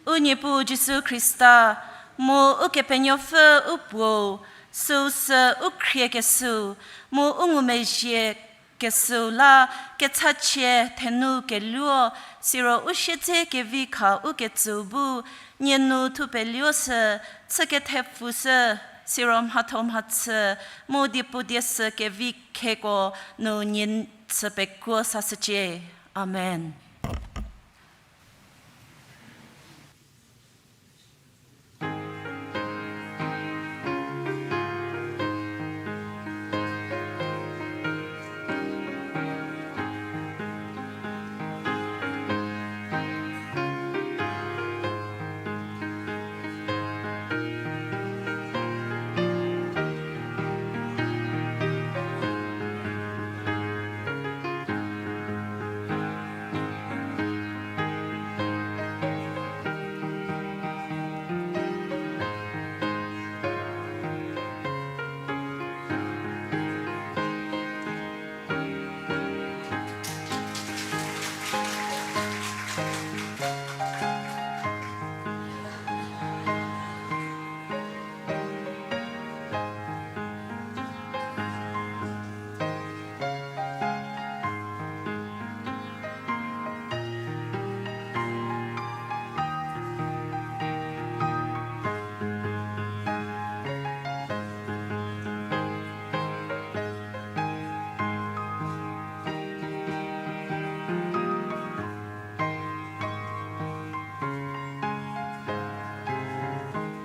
U Niepuu Jisu Khrista, mu Ukepenuopfü u Puo, süu sü u khriekeshüu, mu u ngumezhie kesüu la kechachie thenu keluo, siro u siedze kevi kha u ketsüu bu, nie nu thupelieshü, chü kethepfushü, siro mhatho mhachü, mu diepu diesü kevi kheko nu nie chü pekuo sashücie. Amen.